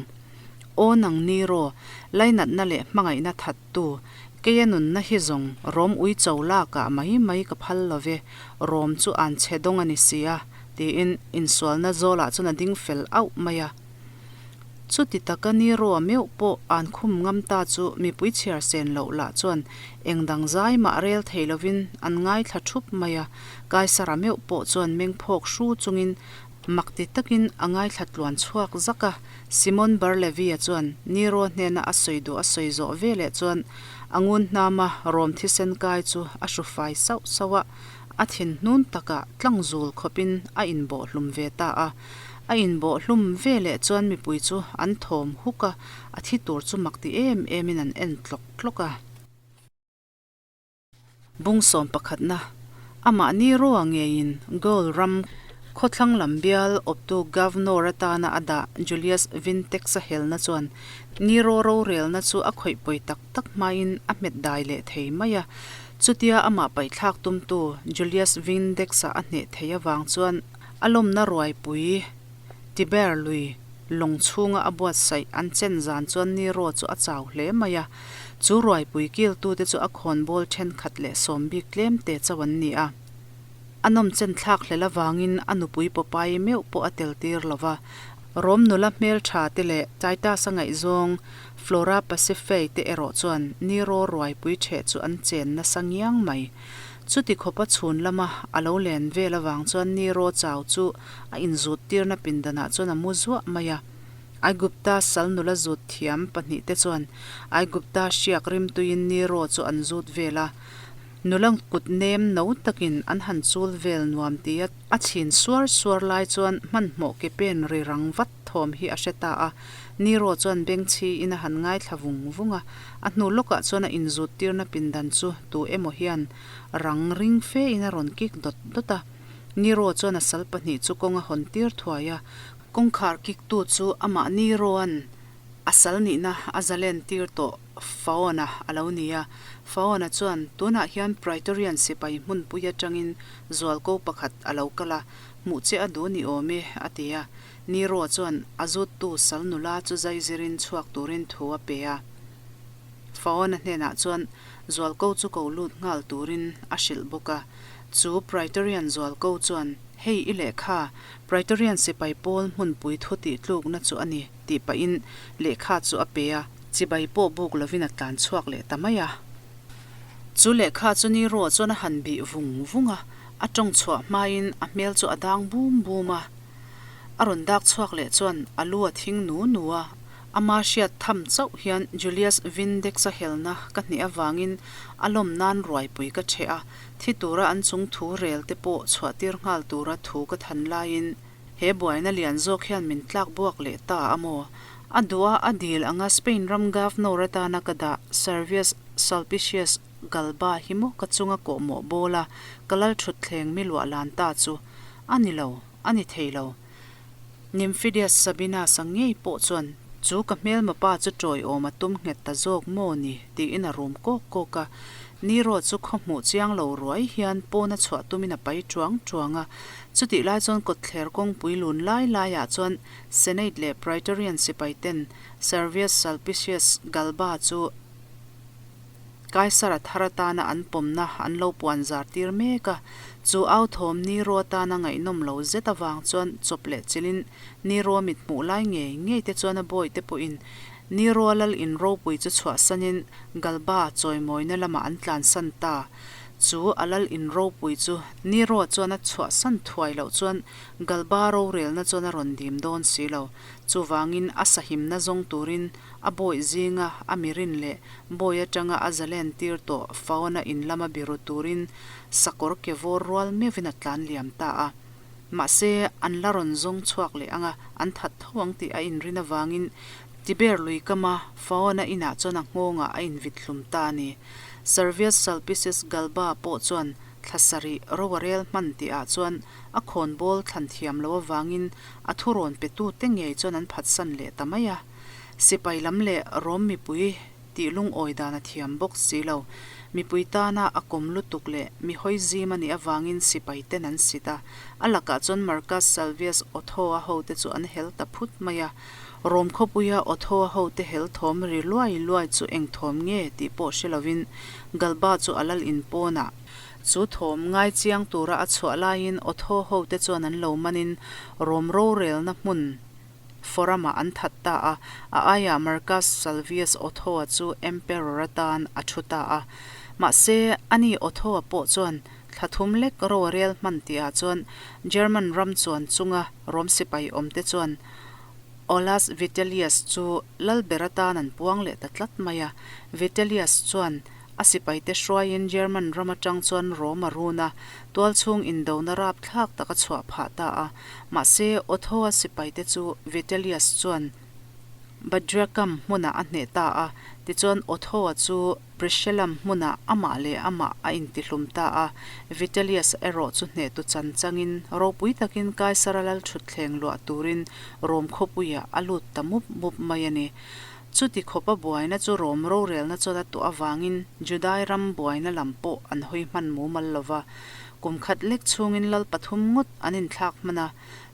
Aw nang Nero, lainatna leh hmangaihna thattu, Keia nunna hi zawng Rom uicho lakah mai mai ka phal lo ve, Rom chu an chhe dawng a ni si a, tiin insualna zawlah chuan a ding fel auh mai a. Chuti taka Nero-a meuh pawh an khum ngam ta chu mipui chhiar sen loh lah chuan eng dang zai mah rel thei lovin an ngaithla thup mai a, Kaisara meuh pawh chuan meng phawk hru chungin Mak ti takin a ngaithla tluan chhuak zak a, Simon Bar Levi-a chuan Nero hnena a sawi duh a sawi zawh veleh chuan a ngun hnama rawm thisen kai chu a hru fai sauh sauh a, a thin hnun takah tlangzul khawpin a inbawh hlum ve ta a. A inbawh hlum veleh chuan mipui chu an thawm huk a, a thi tur chu mak ti em emin an en tlawk tlawk a. Bung sawm pakhatna, Amah Nero-a ngeiin Gaul ram khawthlang lam bial awptu Governor atana a dah Julius Vintex-a helna chuan Nero rorelna chu a khawih pawi tak tak hmain a hmet dai leh thei mai a. Chutia amah paihthlak tumtu Julius Vindex-a a hneh thei avang chuan a lawmna ruaipui Tiber lui lawng chhunga a buatsaih an chen zan chuan Nero chu a chau hle mai a. Chu ruaipui kiltute chu a khawnbawl thenkhat leh sawm bik tlem te chauh an ni a. A nawm chen thlak hlel avangin a nupui Popeye meuh pawh a tel tir lo va. Rom nula hmeltha te leh Titus-a ngaihzawng Flora Pasiphae te erawh chuan Nero ruaipui ṭheh chu an chen nasa ngiang mai. Chuti khawpa chhun lama a lo len vel avang chuan Nero chau chu a inzut tirna pindanah chuan a mu zuah mai a. Aigupta sal nula zut thiam pahnihte chuan Aigupta hriak rimtuiin Nero chu an zut vel a. Nula kut nem no takin an han chul vel nuam tia a chhin suar suar lai chuan hmanhmawh ke pen ri rang vat thawm hi a hre ta a. Nero chuan bengchhiin a han ngaithla vung vung a. A hnu lawkah chuan a inzut tirna pindan chu tu emaw hian rang ring fein a rawn kik dawt dawt a. Nero chuan a sal pahnih chu kawng a hawn tir thuai a, kawngkhar kiktu chu amah Nero-a'n a sal nihna a zalen tir tawh Faona a lo ni a. Faona chuan, Tunah hian Praetorian sipai hmunpui atangin zualko pakhat a lo kal a, hmuh che a duh ni awm e, a ti a. Nero chuan a zuttu sal nula chu zaizirin chhuak turin thu a pe a. Faona hnenah chuan zualko chu ko lut nghal turin a hrilh bawk a. Chu Praetorian zualko chuan, Hei i lehkha, Praetorian sipai pawl hmunpui thu tih tlukna chu a ni, tih pahin lehkha chu a pe a, chibai pawh buk lovin a tlan chhuak leh ta mai a. Chu lehkha chu Nero chuan a han bih vung vung a, a tawng chhuah hmain a hmel chu a dang bum bum a. A rawn dak chhuak leh chuan a lu a thing nu nu a, ama hriat tham chauh hian Julius Vindex-a helna ka hneh avangin a lawm nan ruaipui ka ṭheh a, thi tura an chung thu rel te pawh chhuah tir nghal tura thu ka than laiin he buaina lian zawk hian min tlak buak leh ta a maw? A duh a, a dil anga Spain ram Governor atana ka dah Servius Sulpicius Galba hi maw ka chunga kawhmawh bawl a, ka lal ṭhutthleng mi luah lan ta chu a ni lo. A ni thei lo. Nymphidius Sabinus a ngei pawh chuan chu ka hmelma pa chu tawiawm a tum nghet ta zawk maw ni tiin a rum kawk kawk a. Nero chu khaw hmuh chiang lo ruai hian pawn a chhuah tumin a pai tuang tuang a. Chutih lai chuan kawtthler kawngpui lun lai laiah chuan Senate leh Praetorian sipai ten Servius Sulpicius Galba chu Kaisara thar atana an pawmna an lo puan zar tir mek a, chu au thawm Nero atana ngaihnawm lo zet avang chuan chawp leh chilhin Nero mit hmuh lai ngei ngei te chuan a bawihte pawhin Nero lal in ropui chu chhuahsanin Galba chawimawina lamah an tlansan ta. Chu a lal in ropui chu Nero chuan a chhuahsan thuai loh chuan Galba rorelna chuan a rawn dim dawn si lo. Chuvangin a sahimna zawng turin A bawih zinga a mirin leh bawi atanga a zalen tir tawh Faona in lama biru turin sakawr ke vawr rual meuhin a tlan liam ta a. Mahse, an la rawn zawng chhuak leh anga an that tho ang tih a inrin avangin Tiber lui kama Faona inah chuan a nghawngah a invit hlum ta a ni. Servius Sulpicius Galba pawh chuan thla sarih ro a rel hman tihah chuan a khawnbawl thlan thiam loh avangin a thurawn petute ngei chuan an phatsan leh ta mai a. Sipai lam leh Rom mipui tih lungawi dan a thiam bawk si lo. Mipui tana a kawm lutuk leh mi hawi zim a nih avangin sipai ten an sit a. A lakah chuan Marcus Salvius Otho-a hote chu an hel ta phut mai a. Rom khawpuia Otho-a hote hel thawm ri luai luai chu eng thawm nge tih pawh hre lovin Galba chu a lal in pawnah chu thawm ngai chiang tura a chhuah laiin Otho hote chuan an lo manin Rom rorelna hmun Forum-ah an that ta a, a aiah Marcus Salvius Otho-a chu Emperor atan a thu ta a. Mahse, ani Otho-a pawh chuan thla thum lek ro a rel hman tihah chuan German ram chuan chunga Rom sipai awmte chuan Aulus Vitellius chu lalber atan an puang leh ta tlat mai a. Vitellius chuan A sipaite hruaiin German ram atang chuan Rome a run a, tualchhung indona rapthlak tak a chhuah phah ta a. Mahse, Otho-a sipaite chu Vitellius chuan Bedriacum hmunah a hneh ta a, tichuan Otho-a chu Brixellum hmunah amah leh amah a intihlum ta a. Vitellius erawh chu hnehtu chan changin ropui takin Kaisara lal thutthleng luah turin Rome khawpuiah a lut ta mup mup mai a ni. Chuti khawpa buaina chu Rom rorelna chuan a tuah avangin Judai ram buaina lam pawh an hawi hman mumal lo va. Kum khat lek chhungin lal pathum ngawt an inthlak hman a.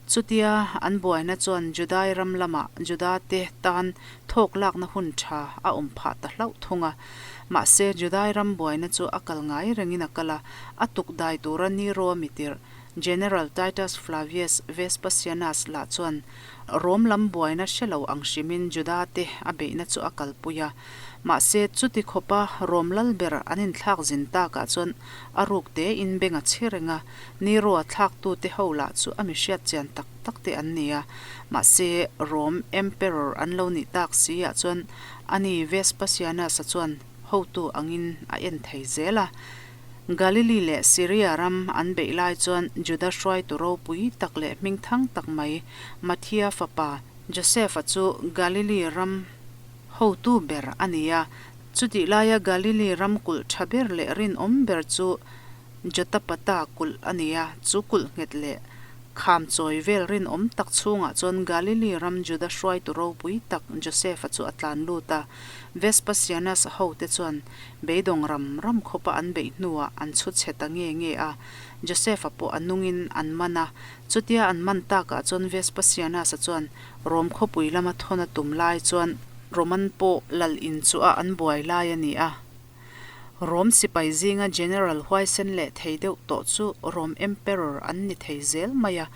Chutia an buaina chuan Judai ram lamah Judate tan thawk lakna hun tha a awm phah ta hlauh thung a. Mahse, Judai ram buaina chu a kal ngai rengin a kal a, a tuk dai tura Nero mitirh General Titus Flavius Vespasianus lah chuan Rom lam buaina hre lo ang hrimin Juda-te a beihna chu a kalpui a. Mahse, chuti khawpa Rom lal ber an inthlak zin takah chuan a ruk tein beng a chhi reng a, Nero-a thlaktute ho lah chu a mi hriat chian tak tak te an ni a. Mahse, Rom Emperor an lo nih tak si ah chuan ani Vespasianus-a chuan hotu angin a en thei zel a. Galili leh Siria ram an beih lai chuan Juda hruaitu ropui tak leh hmingthang tak mai Matthia fapa Joseph-a chu Galili ram hotu ber a ni a. Chutih laia Galili ram kulh tha ber leh rinawm ber chu Jotapata kulh a ni a, chu kulh nghet leh kham chawi vel rinawm tak chhungah chuan Galili ram Juda hruaitu ropui tak Josefa chu a tlan lut a. Vespasianus hote chuan beidawng ram ram khawpa an beih hnuah an chhu chhe ta nge nge a, Josefa pawh a nungin an man a. Chutia an man takah chuan Vespasianus-a chuan Rom khawpui lama thawn a tum lai chuan Roman pawh lal in chu a an buai lai a ni a. Rom sipai zinga General huaisen leh thei deuh tawh chu Rom Emperor an ni thei zel mai a.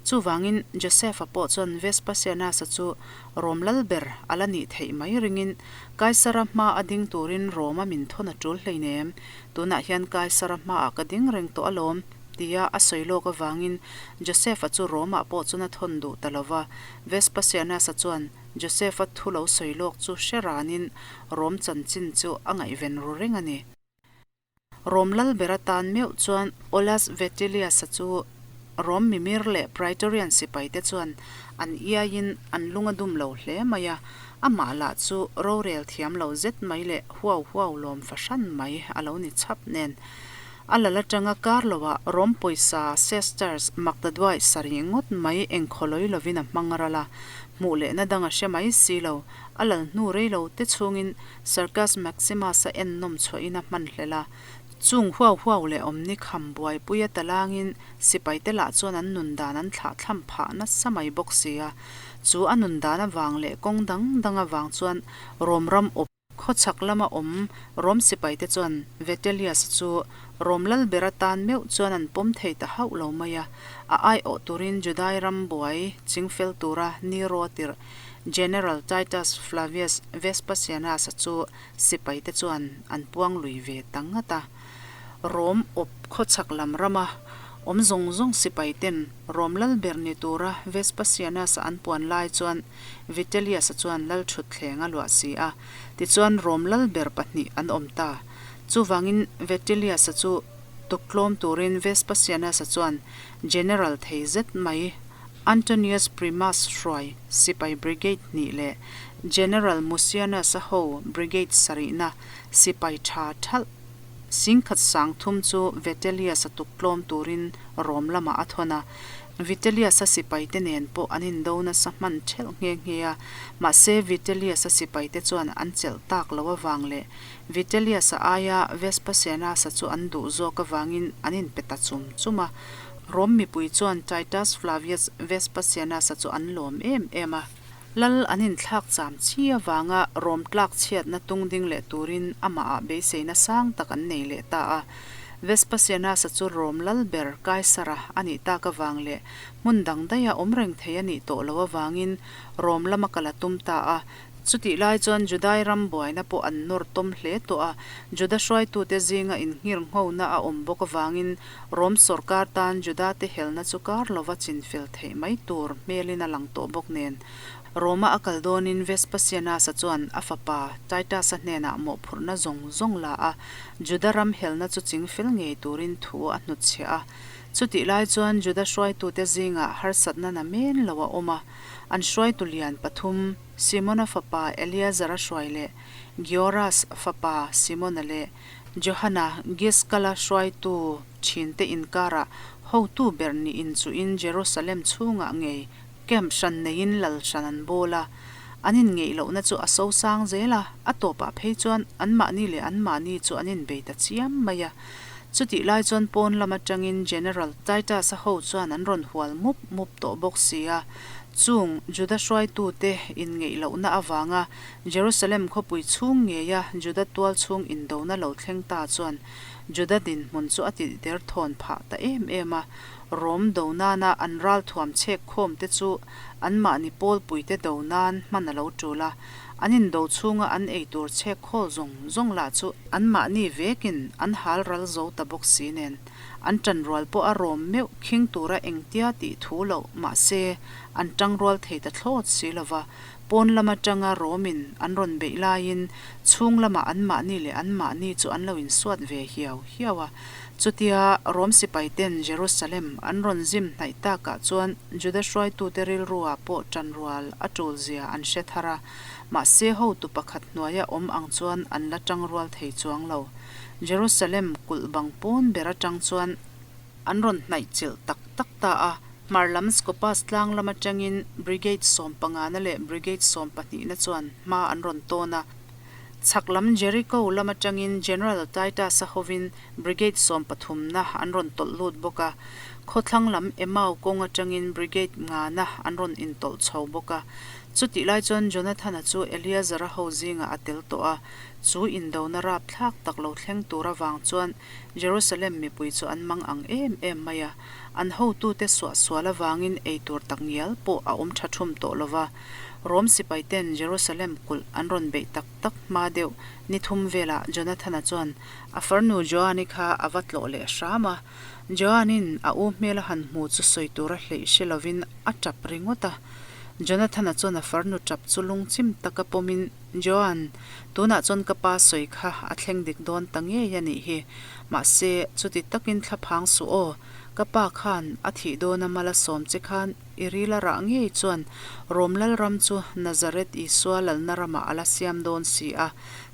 Chuvangin Joseph-a pawh chuan Vespasianus-a chu Rom lal ber a la nih theih mai ringin Kaisara hma a ding turin Rome-a min thawn a tul hleinem. Tunah hian Kaisara hmaah ka ding reng tawh alawm, tia a sawi lawk avangin Joseph-a chu Rome-ah pawh chuan a thawn duh ta lo va. Vespasianus-a chuan Joseph-a thu lo sawi lawk chu hre ranin Rom chanchin chu a ngaihven ru reng a ni. Rom lal ber atan meuh chuan Aulus Vitellius-a chu Rom mimir leh Praetorian sipaite chuan an iaiin an lung a dum lo hle mai a, amah lah chu rorel thiam lo zet mai leh huau huau lawm fahran mai a lo ni chhap nen. A lal atanga kar loah Rom pawisa sesterce maktaduai sarih ngawt mai engkhawlawi lovin a hmang ral a, hmuh lehna dang a hre mai si lo. A lal hnu rei lo te chhungin Circus Maximus-a ennawm chhuahin a hman hlel a. Chung huau huau leh awmni kham buaipui a talangin sipaite lah chuan an nun dan an thlahthlam phah nasa mai bawk si a. Chu a nun dan avang leh kawng dang dang avang chuan Rom ram awp Khawchhak lama awm Rom sipaite chuan Vitellius chu Rom lal ber atan meuh chuan an pawm thei ta hauh lo mai a, a aiawh turin Judai ram buai chingfel tura Nero a tirh General Titus Flavius Vespasianus-a chu sipaite chuan an puang lui ve ta ngat a. Rom awp khawchhak lam rama awm zawng zawng sipaiten Rom lal ber ni tura Vespasianus-a an puan lai chuan Vitellius-a chuan lal thutthleng a luah si a, tichuan Rom lal ber pahnih an awm ta. Chuvangin Vitellius-a chu tuktlawm turin Vespasianus-a chuan General thei zet mai Antonius Primus hruai sipai brigade hnih leh General Mucianus-a ho brigade sarihna sipai tha thalh Singkhat sang thum chu Vitellius-a tuktlawm turin Rom lamah a thawn a. Vitellius-a sipaite nen pawh an indo nasa hman thelh nghe nghe a, mahse Vitellius-a sipaite chuan an chelh tak loh avang leh Vitellius-a aia Vespasianus-a chu an duh zawk avangin an inpe ta chum chum a. Rom mipui chuan Titus Flavius Vespasianus-a chu an lawm em em a. Lal an inthlak cham chi avanga rawm tlak chhiatna tung ding leh turin amahah beiseina sang tak an nei leh ta a. Vespasianus-a chu Rom lal ber Kaisara a nih tak avang leh hmun dang daiha awm reng thei a nih tawh loh avangin Rom lama kal a tum ta a. Chutih lai chuan Judai ram buaina pawh an nawr tawm hle tawh a, Juda hruaitute zinga innghirnghona a awm bawk avangin Rom sawrkar tan Judate helna chu kar lova chinfel theih mai tur hmelin a lang tawh bawk nen, Roma a kal dawnin Vespasianus-a chuan a fapa Titus-a hnenah mawhphurhna zawng zawng la a, Juda ram helna chu chingfel ngei turin thu a hnutchhiah a. Chutih lai chuan Juda hruaitute zingah harsatna na men lo a awm a, an hruaitu lian pathum, Simona fapa Eleazar-a hruai leh Gioras fapa Simona leh Johana, Giskala hruaitu thinte inkarah hotu ber nih inchuhin Jerusalem chhungah ngei camp hran neiin lal hran an bawl a. An inngeih lohna chu a sosang zel a, a tawpah phei chuan anmahni leh anmahni chu an inbei ta chiam mai a. Chutih lai chuan pawn lam atangin General Titus-a ho chuan an rawn hual mup mup tawh bawk si a. Chung Juda hruaitute inngeih lohna avanga Jerusalem khawpui chhung ngeia Juda tual chhung indona lo thleng ta chuan Juda dinhmun chu a tih der thawn phah ta em em a. Rom do nana an ralthuam chhek khawm te chu anmahni pawlpuite do nan hman a lo tul a. An indo chhunga an ei tur chhek khawl zawng zawng lah chu anmahni vekin an hal ral zo ta bawk si nen an ṭanrual pawh a rawm meuh khing tura engtia tih thu loh mahse an ṭangrual thei ta thlawt si lova. Pawn lam atanga Rom-in an rawn beih laiin chhung lamah anmahni leh anmahni chu an lo insuat ve hiau hiau a. Chutia Rom sipaiten Jerusalem an rawn zim hnaih takah chuan Juda hruaitute rilruah pawh ṭanrual a ṭulzia an hre thar a, mahse hotu pakhat hnuaia awm ang chuan an la ṭangrual thei chuang lo. Jerusalem kulh bang pawn ber aṭang chuan an rawn hnaih chilh tak tak ta a, hmar lam Skopas tlang lam aṭangin Brigade sawmpangana leh Brigade sawmpahnihna chuan hma an rawn tawn a. Chhak lam Jericho lam aṭangin General Titus-a hovin Brigade sawmpathumna an rawn tawlh lut bawk a, khawthlang lam Emau kawng aṭangin Brigade ngana an rawn intawlh chho bawk a. Chutih lai chuan Jonathana chu Eleazar-a ho zingah a tel tawh a, chu indona rapthlak tak lo thleng tur avang chuan Jerusalem mipui chu an mang ang em em mai a, an hotute suahsual avangin eitur takngial pawh a awm ṭha ṭhum tawh lo va. Rom sipaiten Jerusalem kulh an rawn beih tak tak hma deuh ni thum velah Jonathana chuan a farnu Joani kha a va tlawh leh hram a. Joanin a u hmel a han hmu chu sawi tura hleih hre lovin a tap ringawt a. Jonathana chuan a farnu tap chu lungchim taka pawmin, Joan, tunah chuan ka pa sawi kha a thleng dik dawn ta ngei a nih hi. Mahse, chuti takin thlaphang suh aw, ka pa khan a thih dawna mal a sawm che khan I ril a rah ngei chuan Rom Lalram chu Nazareth Isua lalna ramah a la siam dawn si a,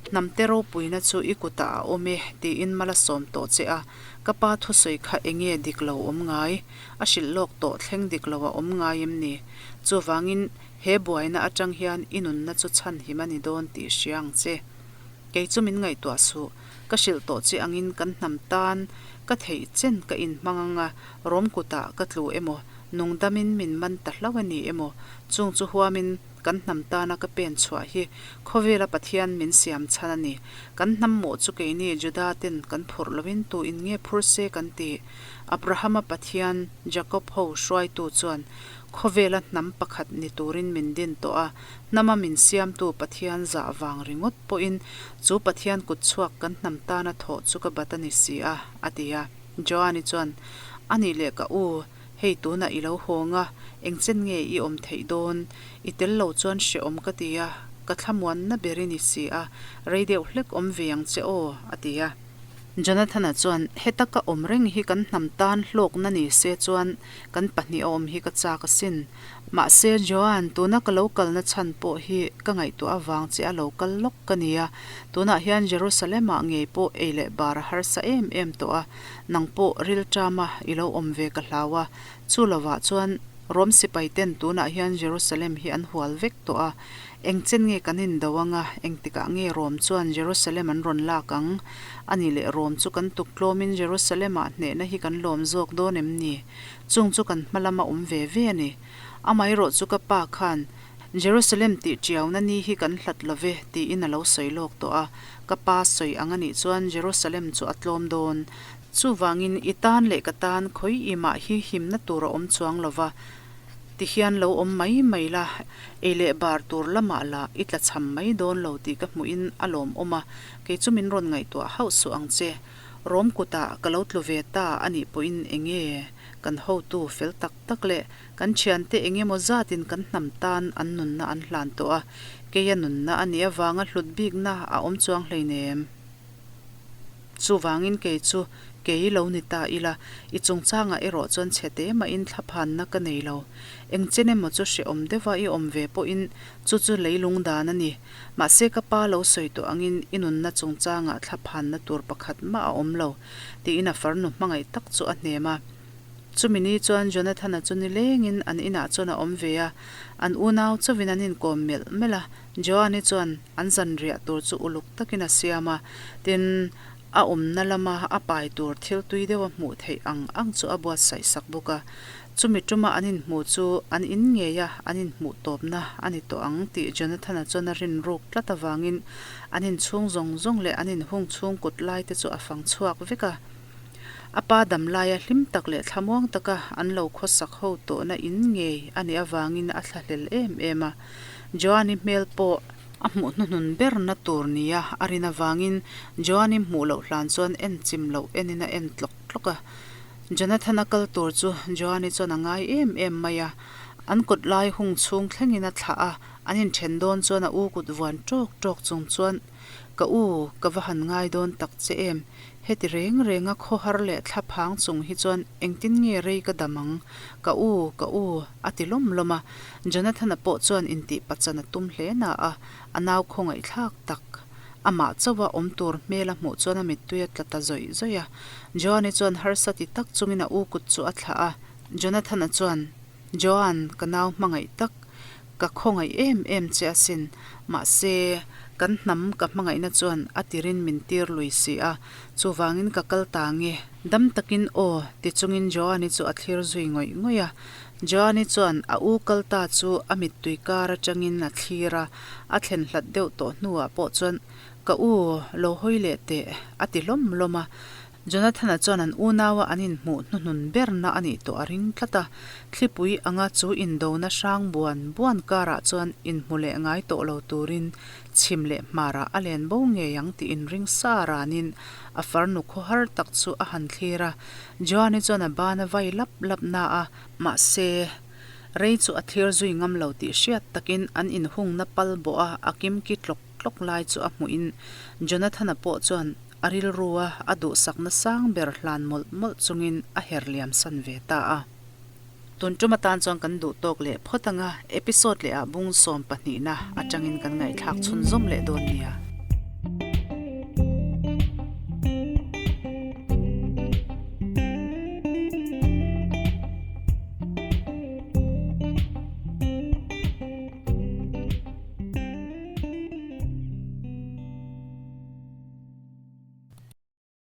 hnamte ropuina chu i kutah a awm e tiin mal a sawm tawh che a, ka pa thusawi kha enge dik lo awm ngai? A hrilh lawk tawh thleng dik lo a awm ngai em ni? Chuvangin he buaina atang hian i nunna chu chhanhim a ni dawn tih hria ang che. Kei chu min ngaihtuah suh, ka hrilh tawh che angin kan hnam tan ka theih chen ka inhmang ang a, Rom kutah ka tlu emaw, nungdamin min man ta hlauh a ni emaw, chung chu huamin kan hnam tana ka pen chhuah hi khawvela Pathian min siam chhan a ni. Kan hnam mawh chu keini Juda ten kan phurh loin tu in nge phur se kan ti? Abrahama Pathian, Jacob ho hruaitu chuan khawvela hnam pakhat ni turin min din tawh a, hnama min siamtu Pathian zah vang ringawt pawhin chu Pathian kutchhuak kan hnam tana thawh chu ka bat a ni si a, a ti a. Joani chuan, A nih leh ka u, hei tunah i lo hawng a, engchen nge i awm theih dawn? I tel lo chuan hrehawm ka ti a, ka thlamuanna ber i ni si a, rei deuh hlek awm ve ang che aw, a ti a. Jonathana chuan, Heta ka awm reng hi kan hnam tan hlawkna ni se chuan kan pahnih a awm hi ka chak asin. Mahse, Joan, tuna ka lo kalna chhan pawh hi ka ngaihtuah avang che a lo kal lawk ka ni a. Tunah hian Jerusalem-ah ngei pawh ei leh bar a harsa em em tawh a, nang pawh rilṭama i lo awm ve ka hlau a. Chu lovah chuan Rom sipaiten tunah hian Jerusalem hi an hual vek tawh a. Eng chen nge kan indo anga, engtikah nge Rom chuan Jerusalem an rawn lak ang? A nih leh Rom chu kan tuk tlawmin Jerusalem-ah hnehna hi kan lawm zawk dawn em ni? Chung chu kan hma lama awm ve ve a ni. Amaherawh chu ka pa khan, Jerusalem tih ṭiauna ni hi kan hlat lo ve, tiin a lo sawi lawk tawh a. Ka pa sawi ang a nih chuan Jerusalem chu a tlawm dawn. Chuvangin i tan leh ka tan khawi i mah hi himna tur a awm chuang lo va, ti hian lo awm mai mai la, ei leh bar tur lamah lah i tlachham mai dawn lo tih ka hmuhin a lawmawm a, kei chu min rawn ngaihtuah hauh suh ang che. Rom kutah ka lo tlu ve ta a nih pawhin enge kan hotu fel tak tak leh kan thiante eng emaw zatin kan hnam tan an nunna an hlan tawh a, keia nunna a nih avanga hlut bikna a awm chuang hleinem. Chuvangin kei chu kei lo ni ta ila, i chungchangah erawh chuan chhe te mahin thlaphanna ka nei lo. Eng chen emaw chu hrehawm deuha i awm ve pawhin chu chu leilung dan a ni. Mahse ka pa lo sawi tawh angin i nunna chungchangah thlaphanna tur pakhat mah a awm lo, tiin a farnu hmangaih tak chu a hnem a. Chumi ni chuan Jonathana chu nilengin an inah chuan a awm ve a, an unau chauhin an inkawm melh melh a. Joani chuan an zanriah tur chu uluk takin a siam a, tin, a awmna lama a pai tur thil tui deuha hmuh theih ang ang chu a buatsaih sak bawk a. Chumi tuma an inhmuh chu an in ngei a, an inhmuh tawpna a ni tawh ang tih Jonathana chuan a rin ruk tlat avangin an inchhung zawng zawng leh an inhung chhung kut lai te chu a fang chhuak vek a. A pa dam laia hlim tak leh thlamuang taka an lo khawsak ho tawhna in ngei a nih avangin a thlahlel em em a. Joani hmel pawh a hmuh hnuhnun berna tur nia a rin avangin Joani hmuh loh hlan chuan en chim loh enin a en tlawk tlawk a. Jonathana kal tur chu Joani chuan a ngai em em mai a. An kawt lai hung chhung thlengin a thlah a, an inthen dawn chuan a u kut vuan ṭawk ṭawk chung chuan, Ka u, ka va han ngai dawn tak che em? Heti reng renga khawhar leh thla phang chung hi chuan engtin nge rei ka dam ang? Ka u, ka u, a ti lawm lawm a. Jonathan-a pawh chuan intih pachan a tum hle na a, a nau khawngaihthlak tak. Amah chauha awm tur hmel a hmuh chuan a mittui a tla ta zawih zawih a. Joan-i chuan harsa ti tak chungin a u kut chu a thlah a. Jonathan-a chuan, Joan, ka nau hmangaih tak, ka khawngaih em em che asin. Mahse, kan hnam ka hmangaihna chuan a tirin min tir lui si a, chuvangin ka kal ta nge. Dam takin aw, ti chungin Joan-i chu a thlir zui ngawih ngawih a. Joan-i chuan a u kal ta chu a mittui kar atangin a thlir a, a thlen hlat deuh tawh hnuah pawh chuan, Ka u, lo hawi leh teh, a ti lawm lawm a. Jonathan-a chuan an unaua an inhmuh hnuhnun berna a nih tawh a ring tlat a, thlipui anga chu indona hrang buan buan karah chuan inhmu leh ngai tawh lo turin chhim leh hmarah a len bo ngei ang tih inring sa ranin a farnu khawhar tak chu a han thlir a. Joan-i chuan a ban a vai lap lap na a, mahse, rei chu a thlir zui ngam lo tih hriat takin an inhungna pal bawh a, a kimki tlawk tlawk lai chu a hmuhin Jonathan-a pawh chuan a rilrua a duhsakna sang ber hlan mawlh mawlh chungin a her liam san ve ta a. Tun tum atan chuan kan duh tawk leh phawt anga episode leh ah bung sawm pahnihna atangin kan ngaihthlak chhunzawm leh dawn nia.